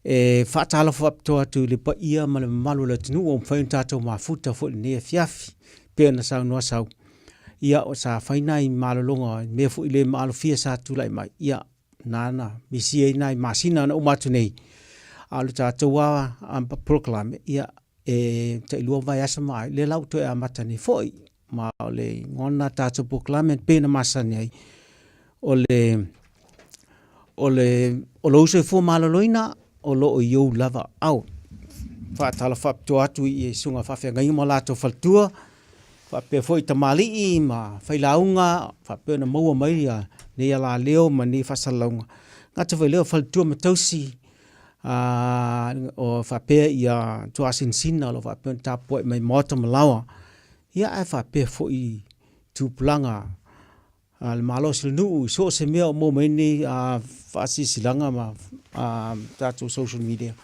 E faatalofa faapitoa atu i le paia ma le mamalu o le atunuu ua mafai ona tatou mafuta foi i lenei afiafi pei ona saunoa Sau. Ia, sa fai nai malologa i mea foi le maalofia sa tulai mai, ia, na na misia ai nai masina na uma atu nei. A o le tatou lava polokalame, ia, e tailua vaiaso ma ai, lea la ua toe amata nei foi. Ma o le igoa lena o le tatou polokalame pei ona masani ai, o le o le o lou soifua maloloina o lo o i ou lava aao. Faatalofa faapitoa atu i susuga faafeagaiga ma latou faletua, faapea foi tamalii ma failauga faapea ona maua mai nei alaleo ma nei faasalalauga. E gata foi i lea o faletua ma tausi o faapea ia tuasinsina o lo o faapea ona tapuai mai maota ma laoa. Ia ae faapea foi tupulaga a le Malo o le nuu i so o se mea o maua mai nei faasilasilaga ma tatou social media.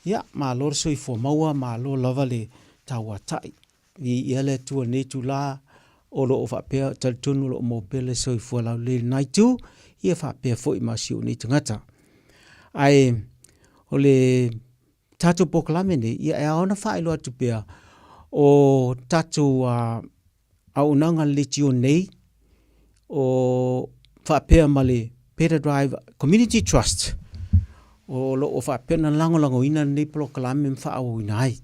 Ia, malo le soifua maua, malo lava le tauatai. Viia le Atua i lenei itula o lo o faapea, talitonu o lo o maua pea le soifua laulelei i lena itu, ia faapea foi ma si ou nei tagata. Ae o le tatou polokalame nei, ia e ao ona faailoa atu pea, o tatou auaunaga a le leitio nei, o faapea ma le Better Drive Community Trust, o lo o faapea ona lagolagoina lenei polokalame ma faaauauina ai.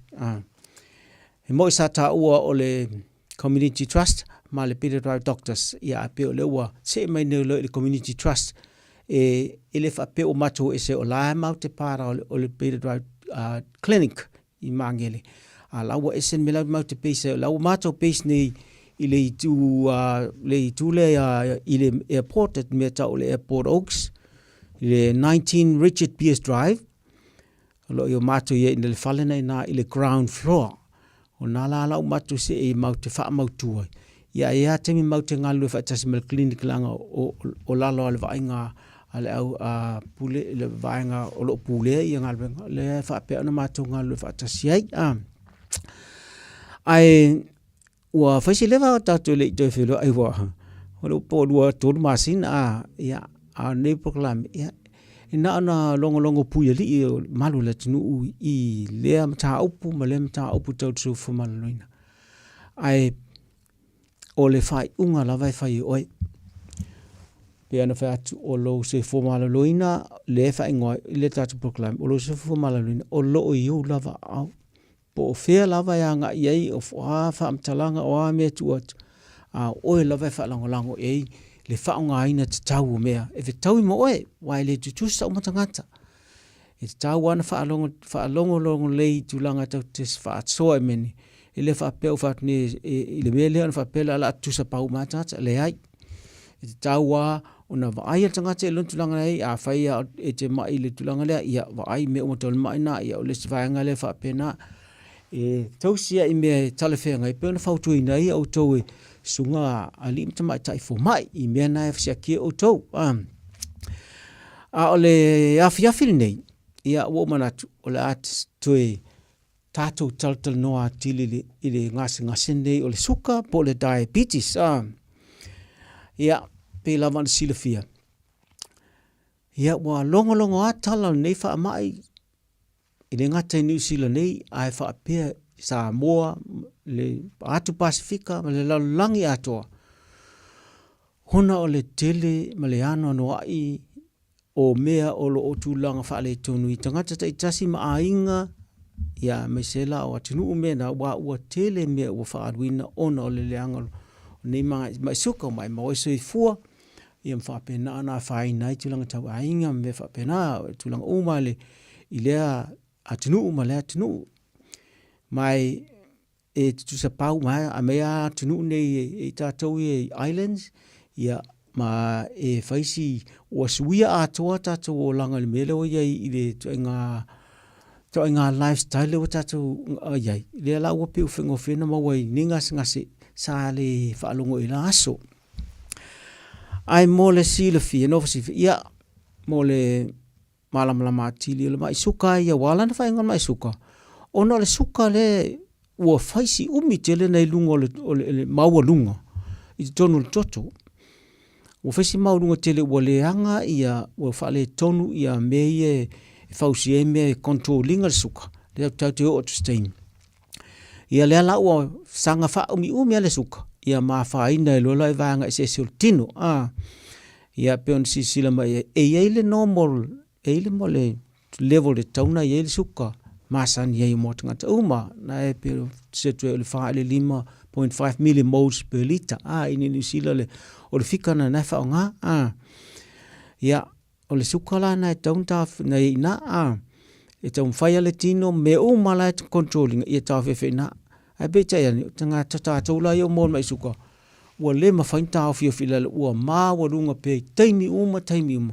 E moi sa taua o le Community Trust ma le Better Drive Doctors, ia ae pei o lea ua see mai nei loa i le Community Trust, e, e le faapea ua matou ese o la e matou te para o le Better Drive Clinic i Magele. A la ua ese le mea la matou te base ai, o la ua matou base nei i le itu, le itu lea i le airport, le mea tau o le Airport Oaks, i le 19 Richard Pearce Drive, o lo o i matou i ai i le fale na ina i le ground floor. O nā la la u matou se e mau te whaamautu ai. Ia e a taimi mau te galulue faatasi ma le clinic leaga o, o, o lalo a le vaaiga a le au a pule le vaega o lo o pulea ia galuega lea e faapea ona matou galulue faatasi ai. A. Ae ua fai se leva o tatou le i toe feiloai ua o le po 2 3 masina a ia a o lenei polokalame ia e na ona logologo puialii o malu o le atunuu i lea mataupu ma lea mataupu tau le soifua maloloina. Ae o le faaiuga lava e fai e oe. Pei ona fai atu, o lou soifua maloloina, lea e faaigoa ai i le tatou polokalame, o lou soifua maloloina, o lo o i ou lava aao. Po o fea lava e agai ai, o a faamatalaga, o a mea e tuu atu, a o oe lava e faalagolago i ai le faaaogaina tatau o mea e fetaui ma oe, aua e le tutusa uma tagata. E tatau lava ona faalogologo lelei i tulaga tatou te faasoa i mea nei. E le faapea ua fai atu nei i le mea lea ona faapea lea o le a tutusa pau uma lava tagata. Leai. E tatau lava ona vaai le tagata i lona tulaga e i ai. Afai lava e te mai i le tulaga lea, ia vaai mea uma tau le mai lena, ia o le isi vaega lea e faapena. E tausi ai i mea e talafeagai pei ona fautuaina ai outou e susuga alii ma tamaitai fomai i mea na e siakia outou. A o le afiafi lenei, ia ua ou manatu o le a toe tatou talatalanoa atili i le gasegase lenei o le suka po o le diabetes. Ia, pei lava ona silafia, ia ua logologo lava tala o lenei faamai e le gata i Niu Sila nei, ae faapea Samoa, le Atu Pasefika ma le lalolagi atoa, ona o le tele ma le anoanoai o mea o lo o tulaga faaletonu i tagata taitasi ma aiga, ia aemaise la o atunuu mea na, aua ua tele mea ua faaaluina ona o le leaga o nei mai suka, mai maua ai soifua, ia ma faapena ona afaina ai tulaga tau aiga ma mea faapena, tulaga uma i lea atunuu ma lea atunuu. Ma e tutusa pau mai a mea lava atunuu nei e tatou ia i islands, ia ma e fai si ua suia atoa tatou olaga i le mea lea ua i ai i le ituaiga lifestyle lea ua tatou i ai, lea la ua pei ua faigofie ona maua ai nei gasegase sa le faalogo i la aso. Ae mo le silafia, nofo silafia, ia, mo le malamalama atili o le mai suka ia, ua ala ona faaigoa o le mai suka, ona o le suka lea ua fai si umi tele na i luga o le maualuga i totonu o le toto. Ua fai si maualuga tele ua leaga ia, ua faaletonu ia mea ia e fausia ai mea e control ina le suka, lea tatou te oo atu i se taimi, ia lea la ua saga faaumiumi lava le suka, ia ma afaina ai loa la i vaega eseese o le tino. Ia pei ona silasila mai i ai, e i ai le normal, e i ai le mo le level e tatau ona i ai le suka masani ai mo tagata uma, na e pei se atu ai o le 4 i le 5.5 millimoles per litre, i Niu Sila le, o le fika lena e faaaoga, Ia, o le suka la lena e tatau ona taofi i ina, e taumafai lava le tino ma mea uma la e control ina ia taofiofi ai i ina. Ae peitai ane, o tagata tatou la ia ua maua mai i suka, ua le mafai ona taofiofi i lalo, ua maualuga pea i taimi uma taimi uma,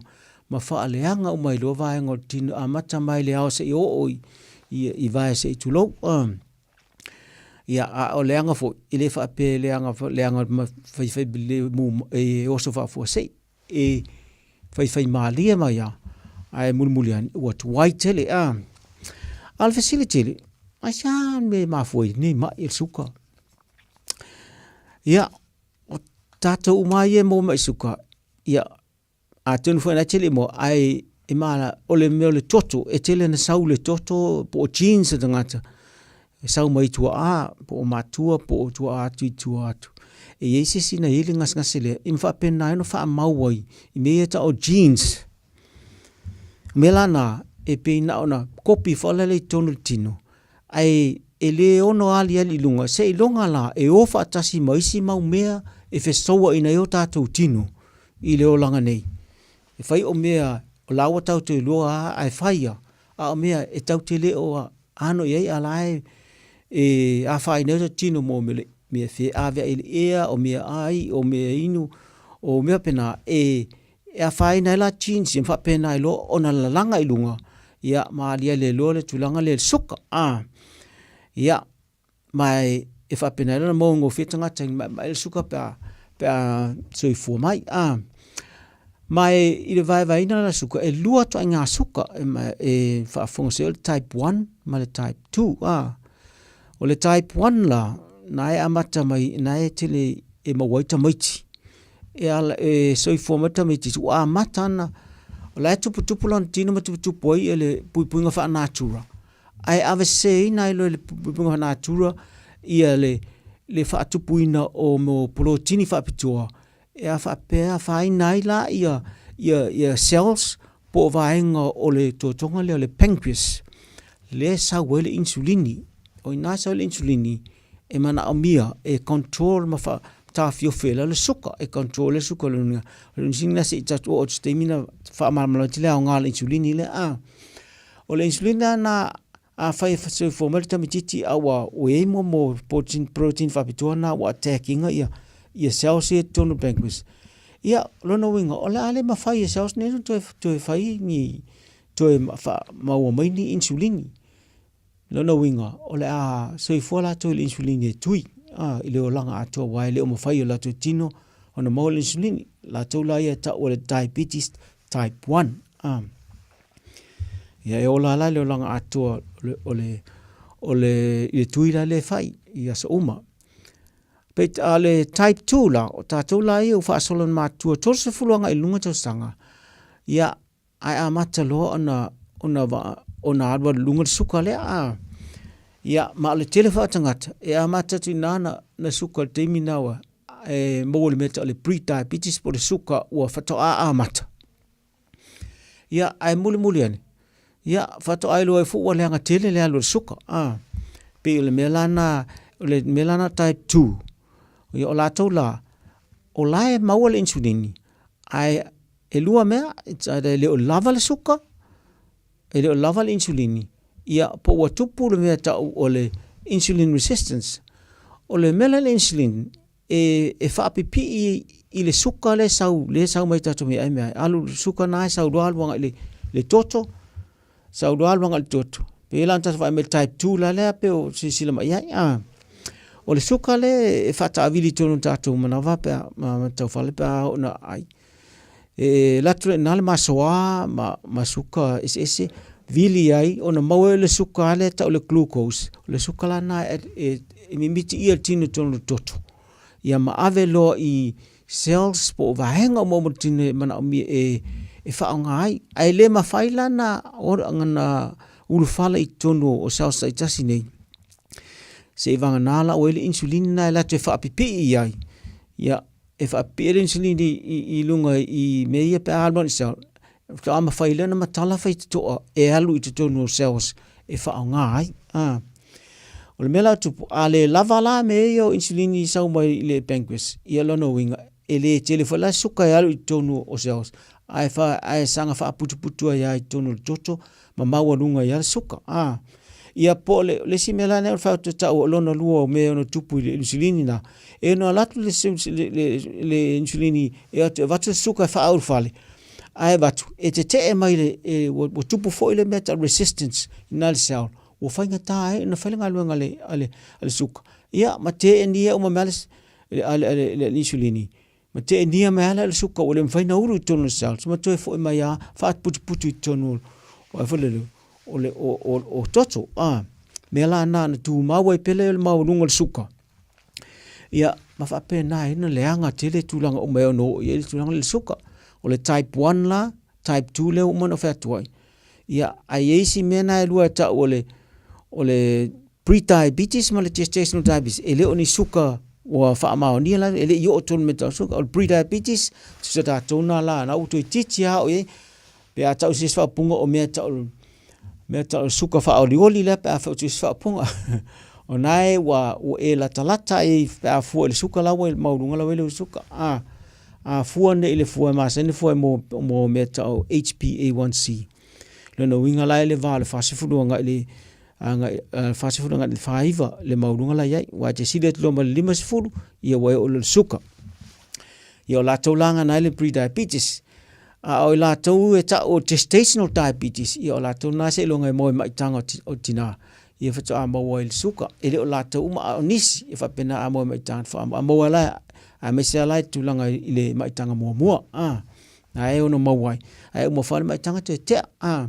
ma faaleaga uma ai loa vaega o le tino, amata mai le ao seia oo i vae se i tulou. Ia, a o le aga foi, e le faapea e leaga, leaga faifai e oso faafuasei, e faifaimalie mai lava, ae mulimuli ane ua tuai tele. A o le fesili tele, aisea le mea e mafua ai nei mai o le suka? Ia, o tatou uma lava ia e maua mai suka, ia, atonu foi o lena e te le i maua, ae e mala, o le mea o le toto, e tele ina sau le toto po o genes a tagata, e sau mai tuaa, po o matua, po o tuaa atu i tua atu. E i ai se isi na i ai le gasegase lea, ia ma faapena ai ona faamau ai i mea ia e tau o genes. O mea la na, e pei na ona kopi foi lele i totonu o le tino, ae e le ono aliali i luga, seiloga la e o faatasi ma isi mau mea e fesouaina ai o tatou tino i le olaga nei. E fai o mea o la ua tatou te iloa lava ae fai lava, a o mea e tatou te le o ano i ai a o la e e afaina ai o tatou tino mo mea feaveai i le ea, o meaai, o mea inu, o mea faapena e afaina ai la genes ia ma faapena ai loa ona lalaga i luga ia ma aliali ai loa le tulaga lea i le suka. Ia, ma e faapena ai ona maua gofie tagata i le maemae le suka pe a pe a soifua mai. A ma e, i le vaevaeina la suka, e lua ituaiga suka e, e faafofoga se o le type 1 ma le type 2. A o le type 1 la, na e amata mai, na e tele e maua ai tamaiti. E, ala, e soifua mai tamaiti, ua amata ana, o la e tuputupu lona tino ma tuputupu ai e le puipuiga faanatura. Ae aveseseina ai loa e le puipuiga natura ia le, le faatupuina o mo polotini faapitoa e a faapea afaina ai la ia, ia, ia cells po o vaega o le totoga lea o le pancreas lea e sau ai le insulini. O i ina e sau ai le insulini e manaomia e control ma fa taofiofi ai le suka, e control le suka o le lona. O le insulini se i tatou oo atu i se taimi na faamalamalama atu le aoga o le insulini lea. A. O le insulin lena afai e soifua mai le tamaitiiti a ua ua i ai mo mo protein, protein faapitoa na ua attack ina ia ia cells ia i totonu o le pancreas. Ia, o lona uiga, o le a le mafai e cells nei ona toe, toe fai ni toe maua mai ni insulini. Lona uiga, o le a soifua latou i le insulini e tui a, i le olaga atoa aua e le o mafai e o latou tino ona maua le insulini. Latou la ia e tau o le diabetes type 1. A. Ia e ola la le olaga atoa o le, o le, i le tui la lea e fai i aso uma. Peit, a le type 2 la, o tatou la ia ua faasolo ina matua 30 agai i luga tausaga, ia, ae amata loa ona, ona, ona alualu i luga le suka lea, a. Ia, ma o le tele foi o tagata, e amata atu i ina na, na suka i le taimi lena ua, e maua i le mea e tau o le pre-diabetes po o le suka ua faatoa amata. Ia, ae mulimuli ane, ia, faatoa iloa ai foi ua leaga tele le alu o le suka. A, pei o le mea la na, o le mea la na type 2, ia o latou la, o la e maua le insulini, ae e lua mea, it's either e le o lava le suka, e le o lava le insulini, ia, po ua tupu le mea tau o le insulin resistance. O le mea la le insulin, e, e faapipii i le suka lea e sau, lea e sau mai tatou meaai meaai. Alu le suka na e sau loa alu agai le, le toto, sau loa alu agai le toto. Pei la ona tatou vaai mai le type 2 la lea pei o silasila mai ai. A. O le suka lea e faataavili i totonu o tatou manava pe a ma taufale pe a oo ina ai. E alu atu loa i ina le masoa ma, ma suka eseese, vili ai ona maua ai o le suka lea e tau o le glucose. O le suka la lena e, e, e mimiti ia le tino i totonu o le toto. Ia ma ave loa i cells po o vaega uma o le tino e manaomia e, e faaaoga ai. Ae le mafai la na ulufala i totonu o cells taitasi nei, seivagana la ua i ai le insulin lena e alu atu e faapipii i ai, ia, e faapipii ai le insulin i luga i mea ia pe a alu i cell, faatoa mafai lea ona matala faitotoa e alu i totonu o cells e faaaoga ai. A. O le mea la e tupu, a le lava la mea ia o insulin i sau mai i le pancreas, ia lona uiga, e le tele foi la suka e alu i totonu o cells, ae, fa, ae saga faaputuputu ai lava i totonu o le toto ma maualuga ai lava le suka. A. Ia po o le, le isi mea la lea o le fai tau o lona lua o mea e ono tupu i le insulini na, e ono alu atu le, le, le, le insulini e atu e avatu le suka e faaulufale, ae avatu e tetee mai le, e, ua, ua tupu foi le mea tau resistance i na le cell, ua faigata ai ona fai le galuega a le, a le, a le suka. Ia, ma teenia uma mai le, a le, a le, le insulini, ma teenia mai lava le suka ua le mafai ona ulu i totonu o le cells, ma toe foi mai lava faaputuputu i totonu o foi lele o le o, o, o toto. A, mea la na na tumau ai pea le maualuga o le suka. Ia, ma faapena ai ona leaga tele tulaga uma e ono oo i ai le tulaga lea i le suka. O le type 1 la, type 2 lea ua uma ona fai atu ai. Ia, ae i ai isi mea na e lua e tau o le, o le pre-diabetes ma le gestational diabetes. E le o ni suka ua faamaonia la, e le i oo tonu i mea tau suka. O le pre-diabetes, tusa tatou na la, na ua toeitiiti lava oo i ai. Pe a tau se isi faaupuga o mea tau, mea tau suka faaolioli lea pe a fai o se isi faaupuga. O na e ua, ua e latalata ai pe a fua i le suka la ua maualuga la ua i ai le suka. A, a fua nei i le fua e masani fua mo, mo mea tau HbA1c. Lona uiga la e le va o le 40 agai le agai 40 agai le 49 le maualuga la i ai. Ua e te sili atu loa ma le 50, ia ua e oo i le suka. Ia o latou la gana ai le pre-diabetes. A o i latou e tau o gestational diabetes, ia o latou na seiloga e maua i maitaga o tina, ia faatoa maua ai le suka. E le o latou uma, a o nisi e faapena a maua i maitaga faatoa maua la, aemaise lava la i tulaga i le maitaga muamua, a, na e ono maua ai. Ae uma foi le maitaga toe tea, a.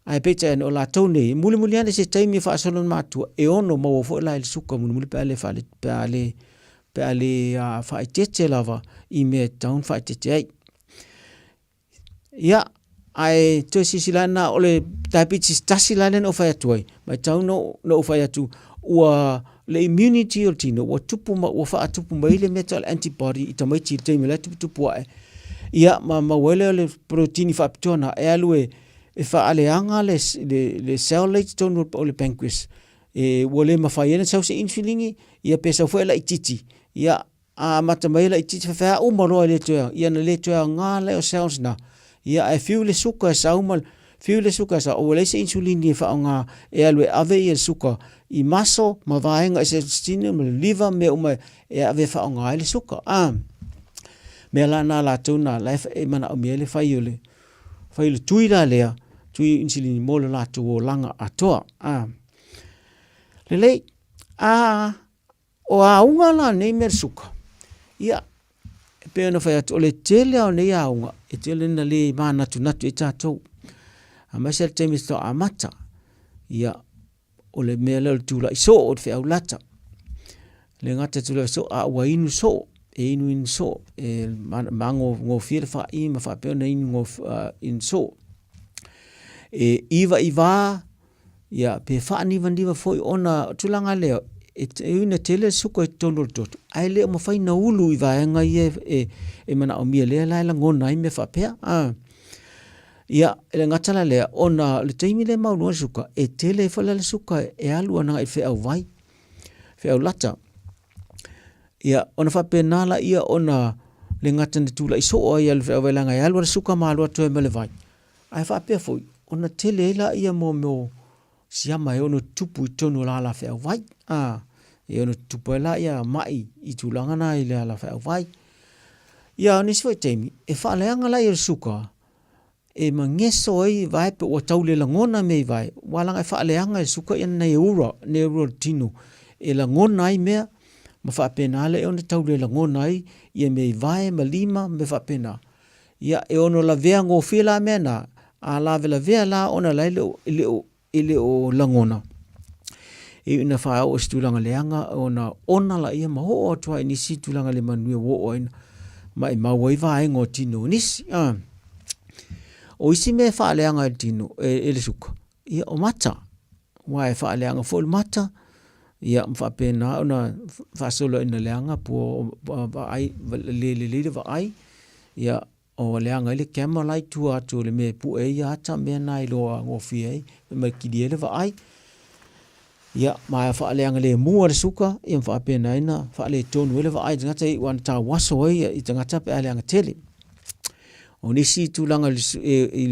Ae peitai ane o latou nei, e mulimuli ane se taimi e faasolo le matua, e ono maua foi la i le suka mulimuli pe a le faale, pe a le pe a le faaeteete lava i mea e tatau ona faaeteete ai. Ia, ae toe silasila ane o le diabetes tasi la lea na ou fai atu ai, matau na ou fai atu ua le immunity o le tino ua tupu ma ua faatupu mai le mea tau o le antibody i tamaiti i le taimi o la e tuputupu ae. Ia, ma maua ai lea o le protein faapitoa na e alu e faaleaga le cell lea i totonu o le pancreas e ua le mafai ai ona sau se insulin ia pe sau foi e laitiiti ia a amata mai e laitiiti faifeau uma loa e le toe ia na le toe aoga lea o cells na ia ae fiu le suka e sau ma fiu le suka e sau ua leai se insulin e faaaoga e alu e ave ia le suka i muscle ma vaega eseese ma le liver mea uma e ave e faaaoga ai le suka a mea la na latou na la e manaomia ai le fai o le Fai le tui la lea, tui insulini mo le latou olaga atoa. A. Lelei, a, o auga la nei mea le suka, ia, e pei ona fai atu, o le tele o nei auga, e tele na le manatunatu ai tatou. Aemaise le taimi faatoa amata, ia, o le mea lea o le tulai soo o le feau lata. E le gata i le tulai soo, a ua inu soo, e inu inu soo, e magogofie le faai ma faapea ona inu, inu soo. E iva iva, ia, pe faanivaniva foi ona o tulaga lea, e ui ina tele le suka i totonu o le toto, ae le o mafai ona ulu i vaega ia e, e manaomia lea la e lagona ai mea faapea. A. Ia, e le gata la lea, ona o le taimi lea e maualuga le suka, e tele ai foi la le suka e alu ana i feau vai, feau lata. Ia, ona faapena laia ona le gata na tulai soo ai le feau vai leaga e alu le suka ma alu atu ai ma le vai. Ae faapea foi, ona tele ai laia mo mea o siama e ono tupu i totonu o le ala feau vai. A, e ono tupu ai laia mai i tulaga na i le ala feau vai. Ia, o nisi foi taimi, e faaleaga laia le suka, e mageso ai vae pe ua tau le lagona mea i vae, ua laga e faaleaga e suka ia nei ura, nei ura o le tino, e lagona ai mea, ma faapena lea ona tau le lagona ai ia mea i vae ma lima ma mea faapena. Ia, e ono lavea gofie la mea na, a lavelavea la ona la e le o, e le o, e le o lagona, e ina faaoo i se tulaga leaga ona ona laia ma oo atu ai i nisi tulaga le manuia ua oo ai maimau ai vaega o tino o nisi. A. O isi mea e faaleaga e le tino, e le suka, ia o mata. Aua e faaleaga foi le mata, ia ma faapena ona faasolo ina leaga po o vaai, le lelei le vaai, ia o leaga ai le camera la i tua atu o le mea e pue ai ata mea na e iloa gofie ai ma e kilia ai le vaai. Ia, ma e faaleaga lemu le suka, ia ma faapena ai ona faaletonu ai le vaai i le tagata aua na tauaso ai i tagata pe a leaga tele. O nisi tulaga i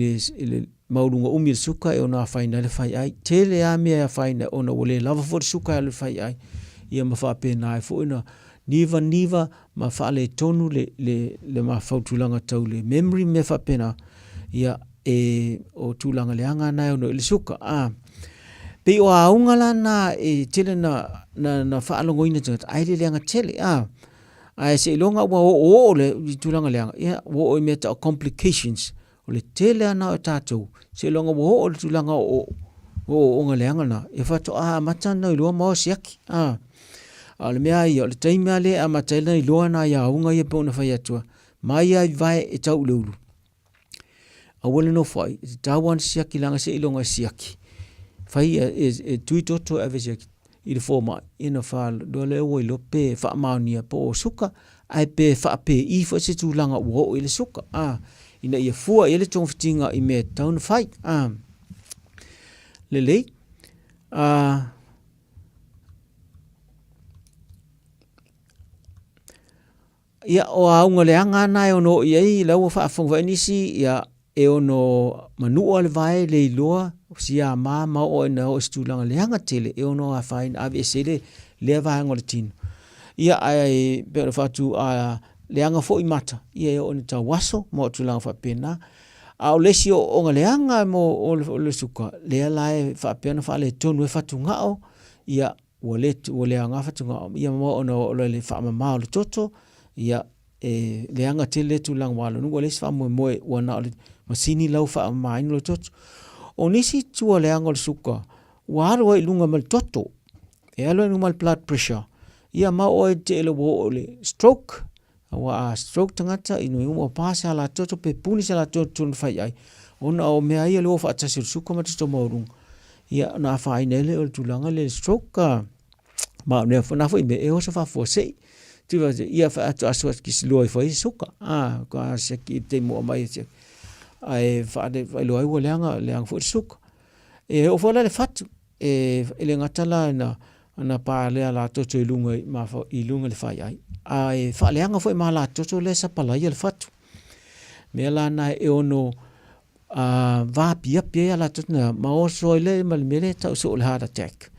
le maualuga umi o le suka e ono afaina ai le faiai. Tele lava mea e afaina ona ua le lava foi le suka e alu i le faiai, ia ma faapena ai foi ona nivaniva ma faaletonu le mafaufau i tulaga tau le memory ma mea faapena, ia e o tulaga leaga na e ono i ai le suka. A pei o auga la na e tele na faalogoina e tagata ae le leaga tele a ae seiloga ua oooo le i tulaga leaga, ia ua oo i mea tau complications. O le tele lava na o tatou, seiloga ua oo i le tulaga o ooooga leaga na, ia faatoa amata ona iloa ma o e siaki. A o le mea lava ia, o le taimi lava lea e amata ai ona iloa nai auga ia pei ona fai atu, mai lava i vae e tau i le ulu. Aua le nofoai, e tatau lava ona siaki leaga seiloga e siaki, fai e tui toto e ave e siaki i le fomai, ia ona faailoa lea ua iloa pe faamaonia po o suka, ae pe faapei foi se tulaga ua oo i ai le suka, a, ina ia fua i ai le togafitiga i mea e tatau ona fai. A, lelei. A, Ia, o auga leaga lava na e ono oo i ai, la ua faafofoga foi nisi, ia, e ono manua le vae le iloa siama ma oo ina oo i se tulaga leaga tele e ono afaina aveese ai lea vaega o le tino. Ia, ae pei ona fai atu, a leaga foi mata, ia e oo ina tauaso ma oo tulaga faapena. A o le isi ooooga leaga mo o le suka, lea la e faapea ona faaletonu ai fatugao, ia, ua le ua le aoga fatugao ia ma ona oo loa i le faamama o le toto, ia e leaga tele lea tulaga aua o lona uiga ua leai se faamoemoe ua na o le masini la ua faamamaina lou toto. O nisi tua leaga o le suka, ua alu ai i luga ma le toto, e alu ai i luga ma le blood pressure, ia ma oo ai te i ua oo i le stroke. Aua a stroke tagata ina ua pa se alatoto pe puni se alatoto i totonu o le faiai, ona o mea ia o le o faatasi o le suka ma le toto maualuga, ia ona afaina ai lea o le tulaga lea i le stroke. Ma o lena foi mea e oso faafuasei. Ia faatoa siaki loa ifo ai le suka, faatoa siaki i le taimi ua aumai e siaki, ae faailoa ai ua leaga, leaga foi le suka. E oo foi la i le fatu, E le gata la ina na pa le alatoto i luga i, i luga i le faiai, ae faaleaga foi ma alatoto lea e sapalaia le fatu. Mea la na e ono vaapiapi ai alatoto na ma oso ai lea ma le mea lea e tau soo o le heart attack.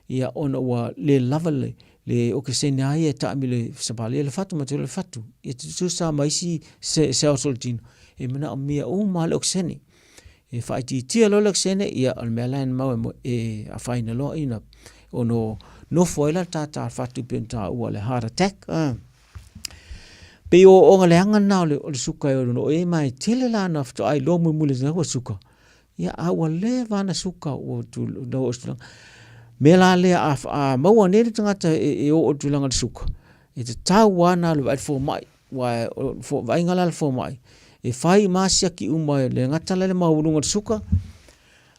Ia ona ua le lava le okesene lava ia e taamilo e sapalaia le fatu ma tele le fatu. Ia tutusa ma isi cells o le tino, e manaomia uma lava le okesene. E faaitiitia loa le okesene, ia o le mea la e mau e afaina loa ina ono nofo ai la le tata fatu pei ona taua o le heart attack. Pei o ooooga leaga lena o le suka e ono i ai, ma e tele la ona faatoa iloa mulimuli atu ua suka, ia a ua leva lava ona suka ua oo i se tulaga. Mea la lea a maua nei le tagata e oo i le tulaga o le suka, e tatau lava ona alu e vaai i le fomai. Aua o le vaaiga la a le fomai, e fai uma lava siaki uma, e le gata la i le maualuga o le suka,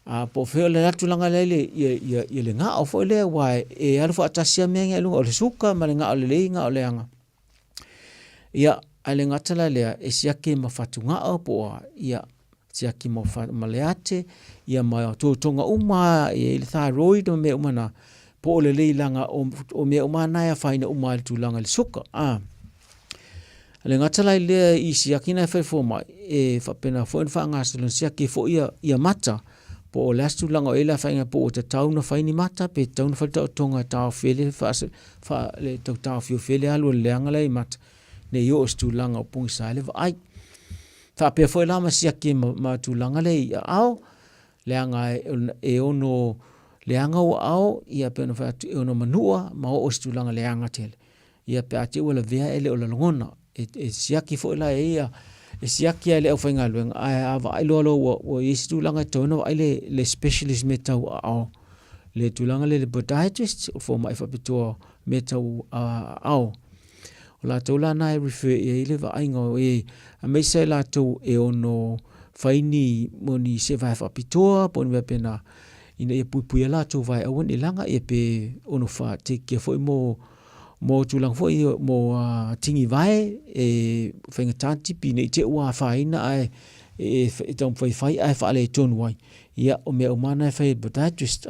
a po o fea o le a le tulaga la e i ai le le gao foi lea, aua e alu faatasi lava mea ia i luga, o le suka ma le gao lelei, gao leaga. Ia, ae le gata la i lea, e siaki ai ma fatugao po o a, ia, siaki ma le ate, ia ma totoga uma lava e i ai le thyroid ma mea uma na, po o lelei leaga o mea uma lava na e afaina uma i le tulaga i le suka. A le gata la i lea i siaki na e fai fomai, e faapena foi ona faagasolo ona siaki ai foi ia mata, po o le a se tulaga o i ai le afaina po ua tatau ona fai ni mata pe tatau ona fai le taotoga e taofi ai le tau taofiofi ai le alu o le leaga lea i mata, ne i oo i se tulaga o pogisa ai le vaai. Faapea foi la ma siaki ma tulaga lea i aao, leaga e ono leaga ou aao, ia pei ona fai atu, e ono manua ma oo i se tulaga leaga tele. Ia pe a te i ua lavea e le o lalogona. E siaki foi la e ia, e siaki lava e le aufaigaluega, ae a vaai loa loa ua i ai se tulaga e tatau ona vaai le specialist mea tau aao, le tulaga lea i le podiatrist, o fomai faapitoa mea tau aao. O latou la na e refer i ai le vaaiga o e, aemaise i latou e ono. fai ni mo ni sevae faapitoa po o ni mea faapena ina ia puipuia latou vae aua ne i laga ia pe ono faa-take care foi mo mo tulaga foi ia mo tini vae e faigata ona tipi ne i te i ua afaina ae e taumafai e fai ae faaletonu ai. Ia, o mea uma lava na e fai e le podiatrist.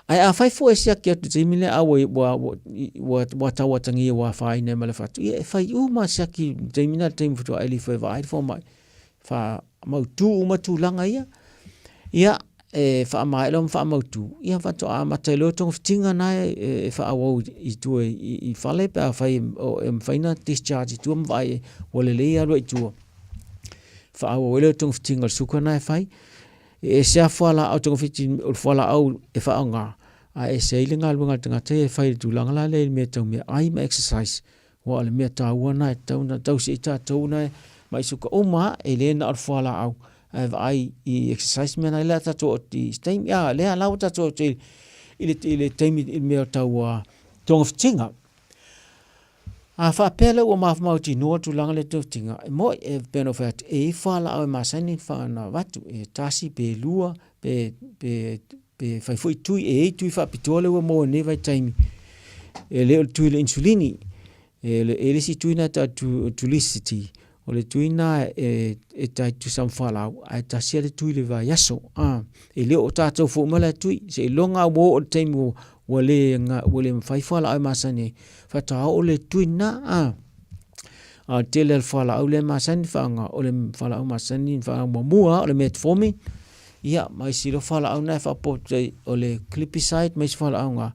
Ae afai foi e siaki atu i le taimi lea a ua tau atagia ua afaina ai ma le fatu, ia e fai uma siaki i le taimi lena i le taimi faatoa alu ifo e vaai le fomai. Faamautu uma tulaga ia. Ia, e faamaea loa ma faamautu, ia faatoa amata ai loa togafitiga na e faaauau i tua i fale pe afai e mafai ona discharge i tua ma vaai ua lelei alu ai i tua. Faaauau ai lea o togafitiga o le suka na e fai. E ese lava fualaau togafiti o le fualaau e faaaoga, ae ese ai le galuega a le tagata ia e fai i le tulaga la lea i le mea tau meaai ma exercise. Aua o le mea taua lena e tatau ona tausi ai tatou na mai suka uma lava, e le na o le fualaau, ae vaai i exercise mea na, lea tatou oo i se taimi, a lea la ua tatou oo i le taimi i le mea tau togafitiga. A faapea la ua mautinoa le tulaga lea o togafitiga, e moni, e pei ona ou fai atu, e i ai fualaau e masani ona avatu, e tasi pe lua pe pe fai foi tui, e i ai tui faapitoa lea ua maua i lenei vaitaimi, e le o le tui o le insulini. E i ai le isi tui lena e tau o le Trulicity, o le tui lena e tai tutusa ma fualaau, ae tasi lava le tui i le vaiaso. E le o tatou fua uma la tui, seiloga lava ua oo i le taimi ua le mafai fualaau e masani ai, faatoa oo lea i le tui lena. A o le tele lava o le fualaau lea e masani ona faaaoga, o le fualaau masani ona faaaoga muamua lava o le metformin, ia ma isi loa fualaau na e faaopoopo i ai, o le glipizide ma isi fualaau na,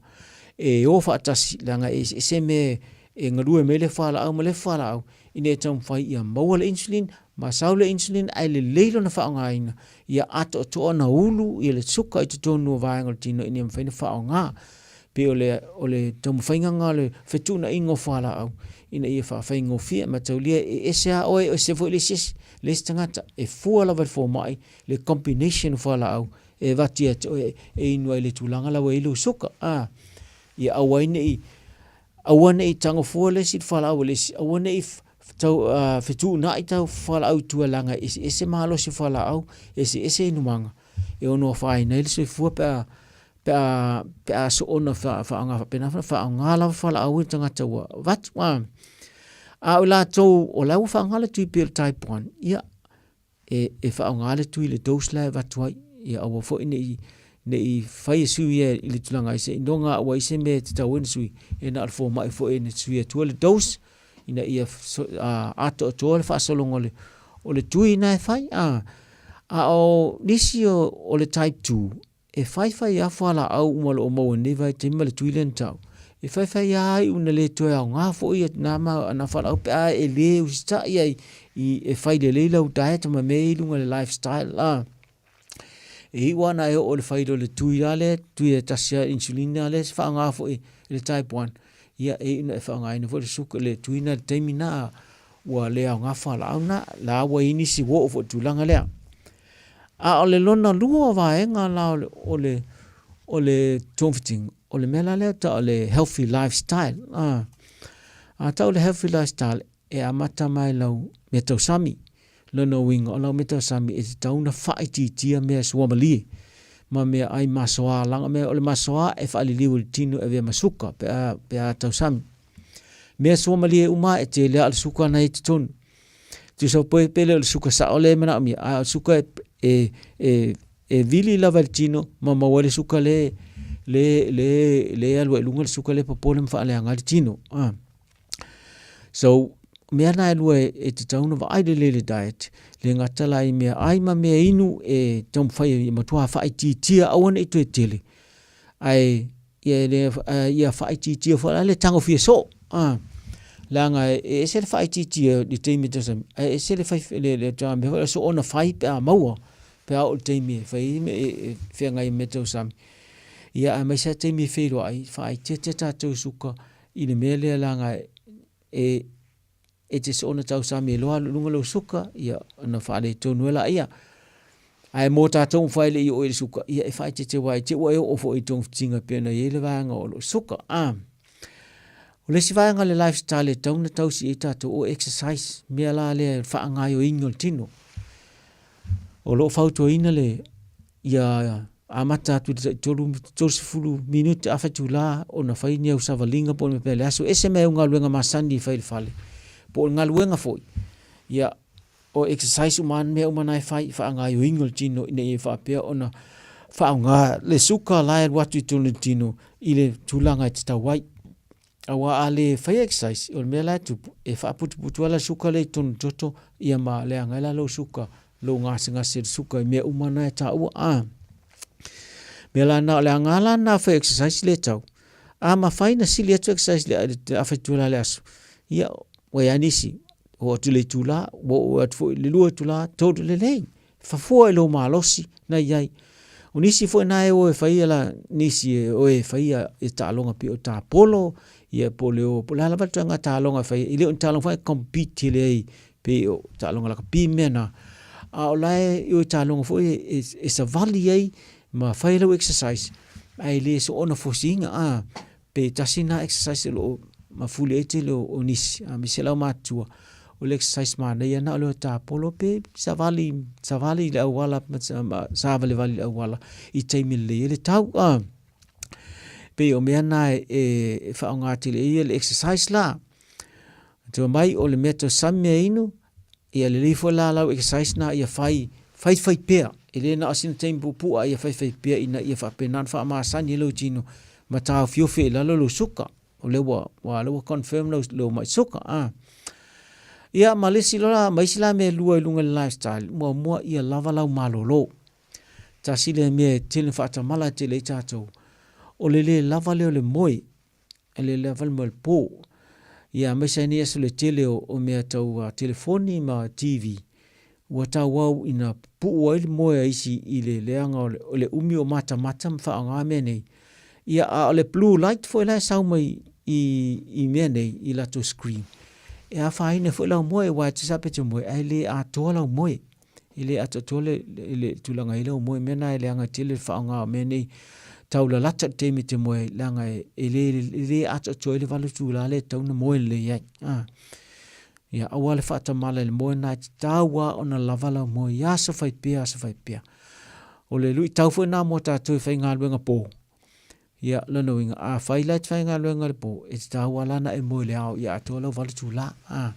e o faatasi leaga e eseese mea e galue mai ai le fualaau ma le fualaau ina ia taumafai ia maua le insulin ma sau le insulin ae lelei lona faaaogaina ia atoatoa ona ulu ia le suka i totonu o vaega o le tino ina ia mafai ona faaaoga. Pei o le, o le taumafaiga lena o le fetuunaiga o fualaau ina ia faafaigofie. Mataulia e ese lava oe, e ese foi le isi, le isi tagata. E fua lava i le fomai le combination o fualaau e avatu ia te oe e inu ai i le tulaga la ua i ai lou suka. A, ia aua ai ne i, aua ne i tago fua le isi i le fualaau a le isi, aua ne i tau, fetuunai tau fualaau i tua leaga e eseese malosi o fualaau, eseese inumaga e ono afaina ai le soifua pe a pe a pe a soona faaaoga faapena, faaaoga lava fualaau ia le tagata ua avatu. A, a o i latou o la ua faaaoga le tui pei o le type 1, ia, e, e faaaoga le tui i le dose la e avatu ai. Ia aua foi ne i, ne i fai e sui ia i le tulaga ai seiloga ua i ai se mea e tatau ai ona sui, e na o le fomai foi e sui atua le dose ina ia atoatoa le faasologa o le, o le tui na e fai. A, a o nisi o, o le type 2, E faifai lava fualaau uma o lo o maua i lenei vaitaimi ma le tui lea na tau. E faifai lava iu ina le toe aoga foi na na fualaau pe a e le usitai ai i e fai lelei lau diet ma mea ia i luga o le lifestyle a. E iu lava ina e oo i le fai loa o le tui lava lea, tui e tasi lava insulin lava lea e faaaoga foi i le type 1, ia e iu ina e faaaogaina foi le suka le tui lena i le taimi lena ua le aoga fualaau na. La ua i ai nisi ua oo foi i le tulaga lea. A o le lona lua o vaega la o le, o le togafitiga, o le mea la lea tau o le healthy lifestyle. A, a tau le healthy lifestyle, e amata mai lau meatausami. Lona uiga, o lau meatausami e tatau ona faaitiitia mea suamalie ma meaai masoa, leaga mea o le masoa e faaliliu e le tino e avea ma suka pe a, pe a tausami. Mea suamalie uma e tele lava o le suka na i totonu. Tusa pe pe le o le suka sao lea e manaomia, a o le suka e, e, e, e vili lava i le tino ma maua ai le suka le, le, le, le alu ai i luga le suka le popole ma faaleaga ai le tino. Ah. So, mea na e lua e, e tatau ona vaai lelei le diet, le gata la i mea ai ma mea inu e taumafai e matua faaitiitia aua ne i toe tele. Ae ia e le ia faaitiitia foi la le tagofia soo. Ah. Leaga e ese le faaitiitia i le taimi e ae ese le fai le le le mea foi soona fai pe a maua pe a oo i le taimi e fai e feagai ma mea tausami. Ia aemaise lava taimi e feiloai, faaitiitia tatou suka i le mea lea leaga e e te soona tausami e loa alu i luga lou suka, ia ona faaletonu ai laia. Ae mo tatou ua fai le i oo i le suka, ia e faaeteete aua i te i ua e oo foi i togafitiga pei ona i ai le vaega o lou suka. A. O le isi vaega o le lifestyle e tatau ona tausi i ai tatou, o exercise, mea la lea e faagaoioiga o le tino. O lo o fautuaina le ia amata atu i le taitolu, 30 minute afa itula ona fai ni au savaliga po o le mea le aso. Ese mai au galuega masani e fai i le fale, po o le galuega foi. Ia, o exercise uma lava mea uma na e fai, faagaoioiga o le tino ina ia faapea ona faaaoga le suka la e alu atu i totonu o le tino i le tulaga e tatau ai. Aua a le faia exercise, o le mea la e tupu, e faaputuputu lava le suka lea i totonu o le toto, ia ma leaga ai la lou suka, lou gasegase i le suka i mea uma na e taua. A mea la na, o le aoga la lena o fai exercise lea e tau, a mafai ona sili atu exercise i le afa itula o le aso, ia, ua i ai nisi, oo atu i le itula, ua oo atu foi i le 2 itula, 3, lelei. Fafua i lou malosi na i ai. O nisi foi na e o e fai la nisi e o e fai e taaloga pei o tapolo, ia po o le o, po o le a lava le tulaga taaloga e fai ai. E le o ni taaloga foi e compete tele ai pei o taaloga lakapi ma mea na, a o la e o i taaloga foi e, e savali ai ma fai ai lau exercise, ae le soona fosiina, a. Pe tasi na exercise o lo o mafuli ai tele o nisi, aemaise le aumatutua, o le exercise manaia na o le o tapolo pe savali, savali i le auala ma savalivali i le auala i taimi lelei ai le tau. A pei o mea na e faaaoga tele ai le exercise la. Tua mai o le mea tau sami mea inu, Ia lelei foi la lau exercise na ia fai fai fai pea. E le na o sina taimi puupuu a ia fai fai pea ina ia faapena ona faamasani ai lou tino ma taofiofi ai i lalo lou suka. O lea ua ua lea ua confirm lou lou mai suka a. Ia ma le isi loa ma isi la mea e lua i luga i le lifestyle, muamua ia lava lau malolo. Tasi lea mea e tele faatamala tele ai tatou, o le le lava lea o le moe. E le lava le moe i le po. Ia aemaise ai nei aso le tele o, o mea tau uh, telefoni ma TV, ua tauau ina pupuu ai le moe a isi i le leaga o le, o le umi o matamata ma faaaoga mea nei. Ia, a o le blue light foi la e sau mai i, i mea nei, i latou screen, e afaina foi lau moe, aua e tusa pe te moe, ae le atoa lau moe. E le atoatoa le, le, le tulaga i lau moe, mea na e leaga tele le faaaoga o mea nei taulalata i le taimi e te moe ai, leaga e, e le, e le atoatoa ai le 8 itula lea e tatau ona moe lelei ai. Ah. Ia, aua le faatamala i le moe na e tatau lava ona lava lau moe i aso fai pea, aso fai pea. O le luitau foi na mo tatou e faigaluega po. Ia, lona uiga, afai la e te faigaluega i le po, e tatau lava la ona e moe i le ao ia atoa lau 8 itula. A.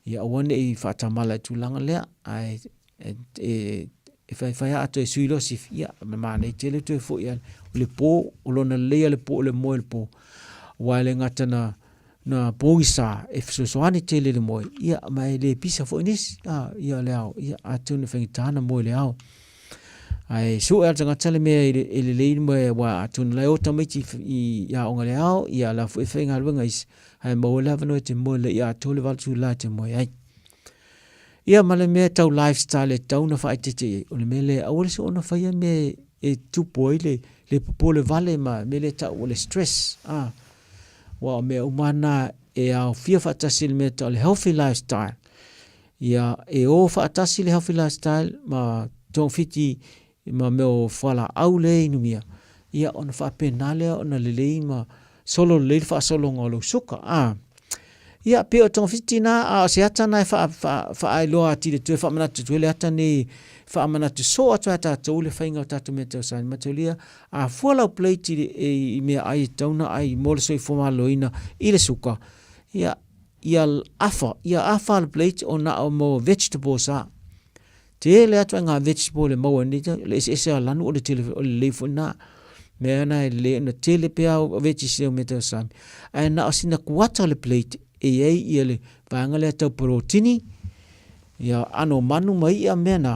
Ia aua ne i faatamala i le tulaga lea, ae e, e, e faifai lava a toe sui loa sifi, ia, ma manaia tele toe foi lava. O le po, o lona lelei lava le po, o le moe i le po. Aua e le gata na, na pogisa e fesoasoani tele i le moe, ia, ma e le pisa foi nisi, a, ia le ao, ia, atonu e faigata ona moe i le ao. Ae sue lava le tagata le mea e lelei le moe aua atonu la e o tamaiti i aoga i le ao, ia la foi e faigaluega isi, ae maua le avanoa e te moe lelei atoa le 8 itula e te moe ai. Ia ma le mea tau lifestyle e tatau ona faaeteete i ai, o le mea lea, aua le soona faia mea e tupu ai le, le popole vale ma mea lea e tau o le stress. Ah, aua o mea uma na e aofia faatasi i le mea tau o le healthy lifestyle. Ia, e o faatasi le healthy lifestyle ma togafiti ma mea o fualaau lea e inumia, ia ona faapena lea ona lelei ma solo lelei le faasologa o lou suka. A, ia, pei o togafiti na, a o se ata na e faa, faa, faaailoa atili atu ai, faamanatu atu ai le ata nei, faamanatu soo atu ai tatou le faiga o tatou mea tausani. Mataulia, a fua lau plate i, i, i meaai e tatau ona ai mo le soifua maloloina i le suka, ia, ia afa, ia afa le plate o na o mo vegetables a. Tele atu ai ngā vegetable e maua nei, le eseese o lanu o le tele o le lelei foi na. Mea na e lelei ona tele pea o veggies lea o mea tau sami. Ae na o sina kuata o le plate e i ai ia le vaega lea tau porotini, ia ano manu ma i'a mea na,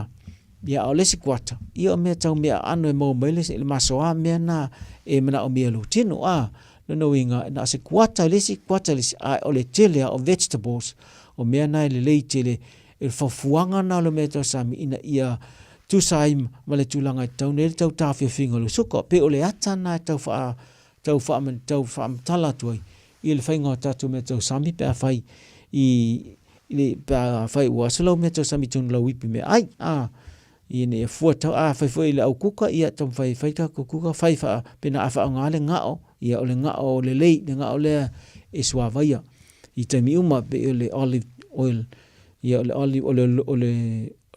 ia a o le isi kuata, ia o mea tau mea aano e maua mai le, le masoa mea na e manaomia e lou tino. A, lona uiga, na o se kuata i le isi, kuata i le isi, ae o le tele lava o vegetables, o mea na e lelei tele e le fafuaga na o le mea tau sami ina ia tusa ai ma le tulaga e tatau ona i ai le tau taofiofiga o le suka. Pei o le ata na e tau wha, tau wha, tau whaamatala atu ai i le whainga o tātou mea tau sami pe a whai i, i le, pe a whai ua aso lau mea tau sami tonu lau ipi mea ai, a, i ina ia fua tau, a whai foi i le au kuka, ia taumafai e fai tākou kuka, whai wha, pena a whaonga le ngao, ia o le ngao lelei, le ngao lea e suavaia i taimi uma, pei o le olive oil, ia o le olive, o le, o le,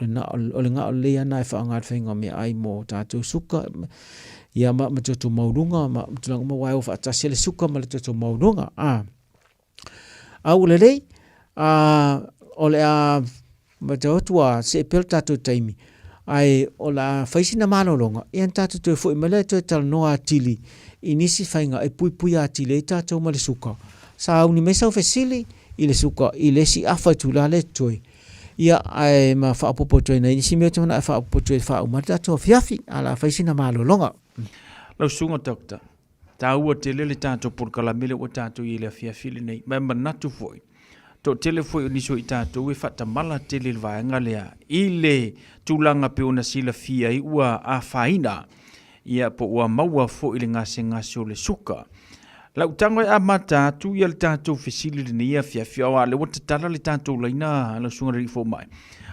O le gao lelei lava lena e faaaoga i le faiga o meaai mo tatou suka, ia ma toto maualuga ma tulaga uma aua e o faatasi lava le suka ma le toto maualuga. A ua lelei, o le a matau atu ua see pea le tatou taimi, ae o le a fai sina malologa, ia ona tatou toe foi mai lea e toe talanoa atili i nisi faiga e puipuia atili ai tatou ma le suka. Sauni mai sau fesili i le suka i le isi afa itula lea e totoe, ia ae ma faaopoopo atu ai nai nisi mea ou te manao e faaopoopo atu ai e faauma ai le tatou afiafi, ae o le a fai sina malologa. Lau Susuga Doctor, taua tele le tatou polokalame lea ua tatou i ai i le afiafi lenei. Ma e manatu foi, toatele foi o nisi o i tatou e faatamala tele i le vaega lea i le tulaga pei ona silafia ai ua afaina ia po ua maua foi le gasegase o le suka. Lau tago e amata atu ia le tatou fesili lenei afiafi, aua o lea ua tatala le tatou laina lau susuga i le alii fomai.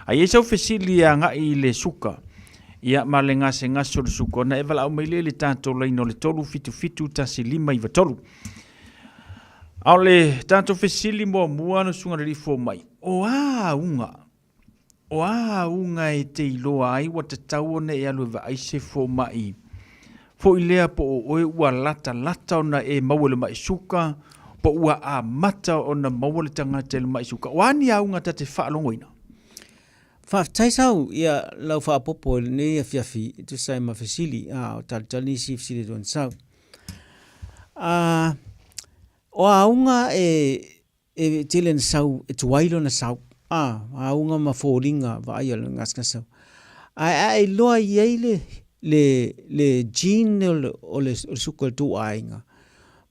A i ai sau fesili e agai i le suka, ia ma le gasegase o le suka, ona e valaau mai lea i le tatou laina o le 377 1593. A o le tatou fesili muamua lau susuga i le alii fomai, o a auga O a auga e te iloa ai ua tatau ona e alu e vaai se fomai foi lea po o oe ua latalata ona e maua i le mai suka, po ua amata ona maua le tagata i le mai suka? O a ni auga ta te faalogoina? Faafetai Sau ia lau faaopoopo i lenei afiafi e tusa ai ma fesili, a o talitali nisi fesili e tuan Sau. A, o auga e E tele ina sau, e tuai lona sau, a, auga ma foliga vaaia o le gasegase sau. Ae a e iloa e i ai le, le, le gene o le, o le suka o le tou aiga,